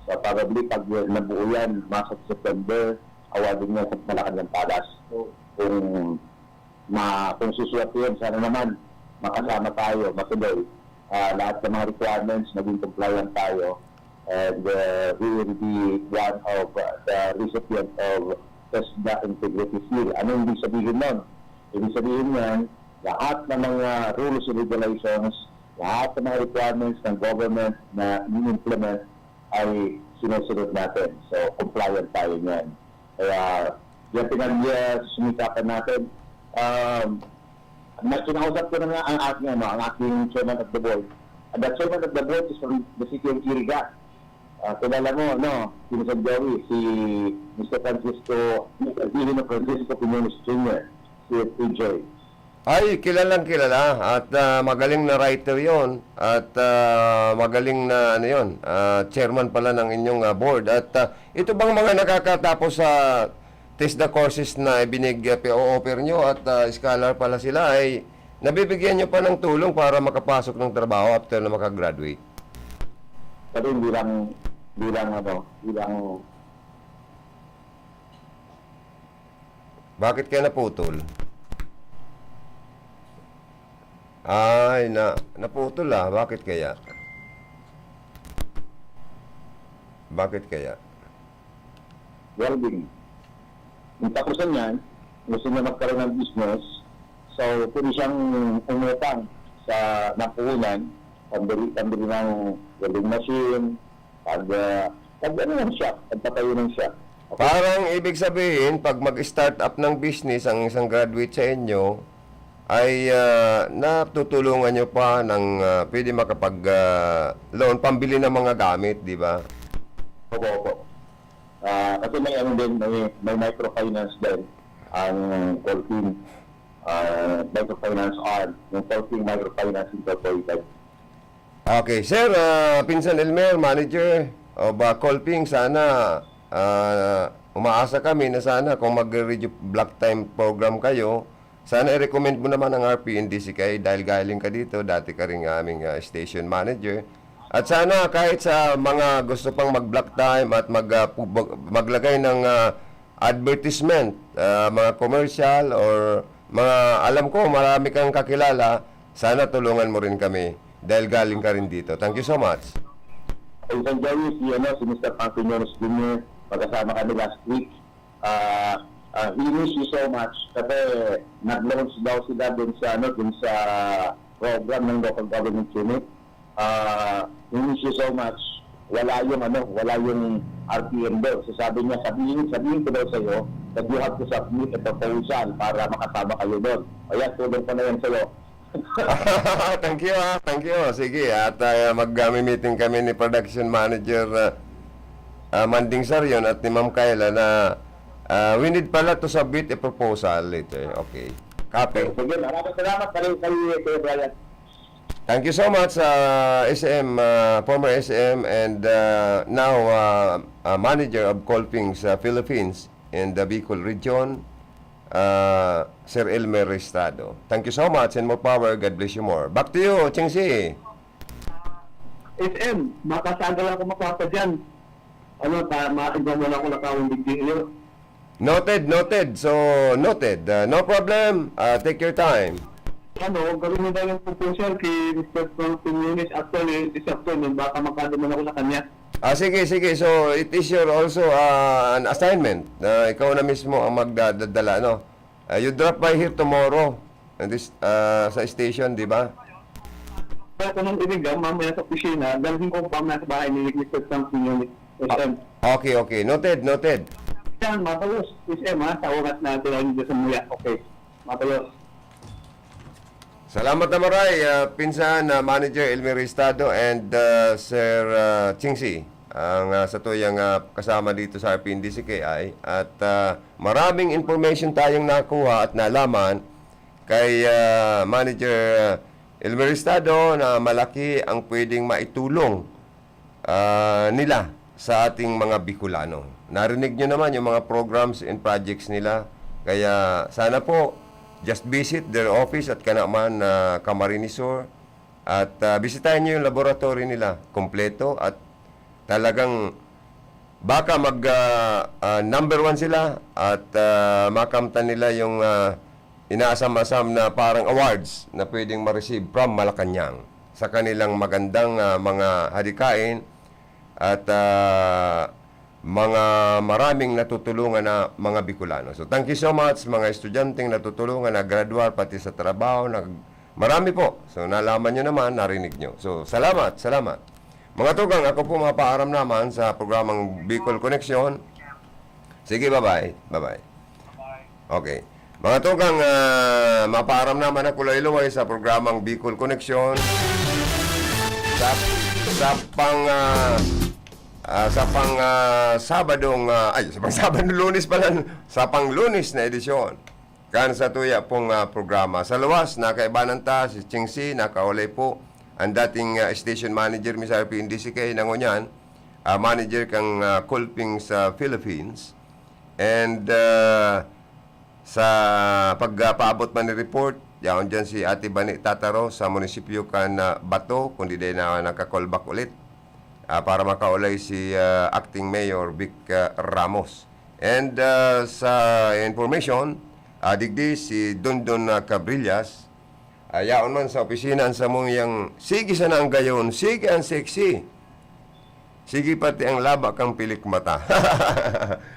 So probably pag nabuo yan, mga sa September, awarding yan sa Malacanang Palace. Kung ma kung susuwerte yan, sana naman makasama tayo, matuloy. Uh, lahat ng mga requirements, maging compliant tayo. And uh, we will be one of uh, the recipient of TESDA Integrity Seal. Ano ibig sabihin nun? Ibig sabihin yan, lahat ng mga rules and regulations, lahat ng mga requirements ng government na i-implement ay sinusunod natin. So, compliant tayo niyan. Kaya, yan pinag-sumikapan natin. Um, na kinausap ko na nga ang aking, ano, ang aking chairman of the board. And the chairman of the board is from the city of Iriga. Uh, kilala mo, no? Pinsan Joey, si Mister Francisco, Mister Dihino Francisco Quiñones Junior, si P J. Ay, kilalang kilala at uh, magaling na writer yon at uh, magaling na ano yon, uh, chairman pala ng inyong uh, board. At uh, ito bang mga nakakatapos sa TESDA courses na ibinig uh, offer nyo at uh, scholar pala sila ay nabibigyan nyo pa ng tulong para makapasok ng trabaho after na makagraduate? Kasi bilang, bilang ano, bilang Bakit kaya naputol? Ay, na, naputol, ah. Bakit kaya? Bakit kaya? Welding. Yung tapusan niyan, gusto niya magkaroon ng business. So, pwede siyang umutang sa napuhunan, pambili, pambili ng welding machine, pag, ah, pag ano ng shop, pagpatayo ng shop. Okay? Parang ibig sabihin, pag mag-start up ng business ang isang graduate sa inyo, ay ah, natutulungan nyo pa ng ah, pwede makapag ah, loan, pambili ng mga gamit, di ba? Opo, opo. Ah, kasi may ano din, may, may microfinance din ang Colfin. Ah, microfinance arm, yung Colfin Microfinance Incorporated. Okay, sir, ah, Pinsan Elmer, manager of ah, Colping, sana ah, umaasa kami na sana kung mag-radio block time program kayo, sana i-recommend mo naman ang R P N D C K dahil galing ka dito, dati ka rin aming ah, station manager. At sana kahit sa mga gusto pang mag-block time at mag, ah, pu- bag- maglagay ng ah, advertisement, ah, mga commercial or mga alam ko marami kang kakilala, sana tulungan mo rin kami dahil galing ka rin dito. Thank you so much. Pinsan Joey, si, ano, si Mister Pang Quiñones Junior, magkasama kami last week. Ah, ah, he miss you so much kasi nag-launch daw sila dun sa, ano, dun sa program ng local government unit. Ah, he miss you so much. Wala yung, ano, wala yung R P M doon. So sabi niya, sabihin, sabihin ko daw sa'yo that you have to submit a proposal para makasama kayo doon. Ayan, tulong ko na yan sa'yo. Thank you, ah. Thank you. Sige, at ah, mag-meeting kami ni production manager ah, ah, Manding Sarion at ni Ma'am Kayla na ah, we need pala to submit a proposal later. Okay. Copy. Sige, maraming salamat kay, kay, kay Brian. Thank you so much, uh, S M, uh, former S M and uh, now uh, uh, manager of Colping sa Philippines in the Bicol region, uh, Sir Elmer Restado. Thank you so much and more power. God bless you more. Back to you, Ching Si. S M, makasagal ako mapapa dyan. Ano, ta, matigwa mo na ako nakawang video. Noted, noted. So, noted. Uh, no problem. Uh, take your time. Ano, gawin mo daw yung proposal kay Mister Frank Quiñones. Actually, this afternoon, baka makadumon ako sa kanya. Ah, sige, sige. So, it is your also uh, an assignment na ikaw na mismo ang magdadala, no? Uh, you drop by here tomorrow and this, uh, sa station, di ba? Kaya kung nang iriga, mamaya sa opisina, dalhin ko pa sa bahay ni Mister Frank Quiñones. S M. Okay, okay. Noted, noted. Yan, matalos. S M ha, sa oras na tira niyo sa muya. Okay. Matalos. Salamat na maray, ah, pinsan na manager Elmer Estado and ah, Sir ah, Ching Si, ang ah, sa tuyang ah, kasama dito sa R P N D C K I. At ah, maraming information tayong nakuha at nalaman kay ah, manager ah, Elmer Estado na malaki ang pwedeng maitulong ah, nila sa ating mga Bicolano. Narinig nyo naman yung mga programs and projects nila. Kaya sana po, just visit their office at kanaman na Camarines Sur. At ah, bisitahin nyo yung laboratory nila. Kompleto at talagang baka mag ah, ah, number one sila at ah, makamtan nila yung ah, inaasam-asam na parang awards na pwedeng ma-receive from Malacanang sa kanilang magandang ah, mga hadikain at ah, mga maraming natutulungan na mga Bicolano. So thank you so much mga estudyanteng natutulungan na graduar pati sa trabaho na marami po. So nalaman nyo naman, narinig nyo. So salamat, salamat. Mga tugang, ako po mapaaram naman sa programang Bicol Connection. Sige, bye-bye. Bye-bye. Okay. Mga tugang, ah, mapaaram naman ako luway-luway sa programang Bicol Connection. Sa, sa pang ah, ah, sa pang ah, Sabadong ah, ay, sa pang Sabado, Lunes pala, sa pang Lunes na edisyon kan sa tuya pong ah, programa. Sa luwas, nakaibanan ta si Ching Si, nakaulay po ang dating ah, station manager mi sa R P N D C K na ngunyan, ah, manager kang ah, Colping sa Philippines. And ah, sa pagpaabot man ni report, yaon dyan si Ate Bani Tataro sa munisipyo kan ah, Bato, kundi dahil na nakakolbak ulit ah, para makaulay si ah, Acting Mayor Vic ah, Ramos. And ah, sa information, ah, digdi si Dondon ah, Cabrillas, Ayaon man sa opisina an samong yang, sige sana ang gayon, sige ang sexy. Sige pati ang laba kang pilik mata.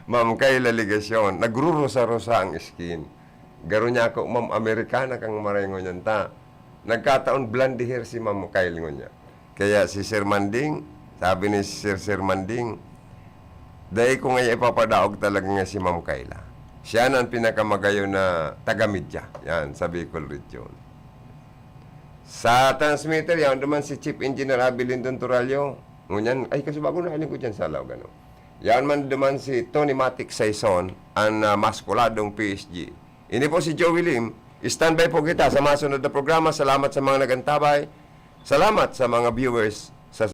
Ma'am Kayla Legacion, nagrurusa-rusa ang skin. Garo niya ako, Ma'am, Amerikana kang maray ngunyan ta. Nagkataon blonde hair si Ma'am Kyle ngunyan. Kaya si Sir Manding, sabi ni Sir Sir Manding, dai ko nga ipapadaog talaga nga si Ma'am Kayla. Siya na ang pinakamagayon na taga-media. Yan, sa Bicol Region. Sa transmitter, yan duman si Chief Engineer Abby Lindon Turalio. Ngunyan, ay, kasubago na, alin ko dyan sa Laog, ano? Yan man duman si Tony Matic Saison, ang ah, maskuladong P S G. Ini po si Joey Lim. Standby po kita sa masunod na programa. Salamat sa mga nagantabay. Salamat sa mga viewers.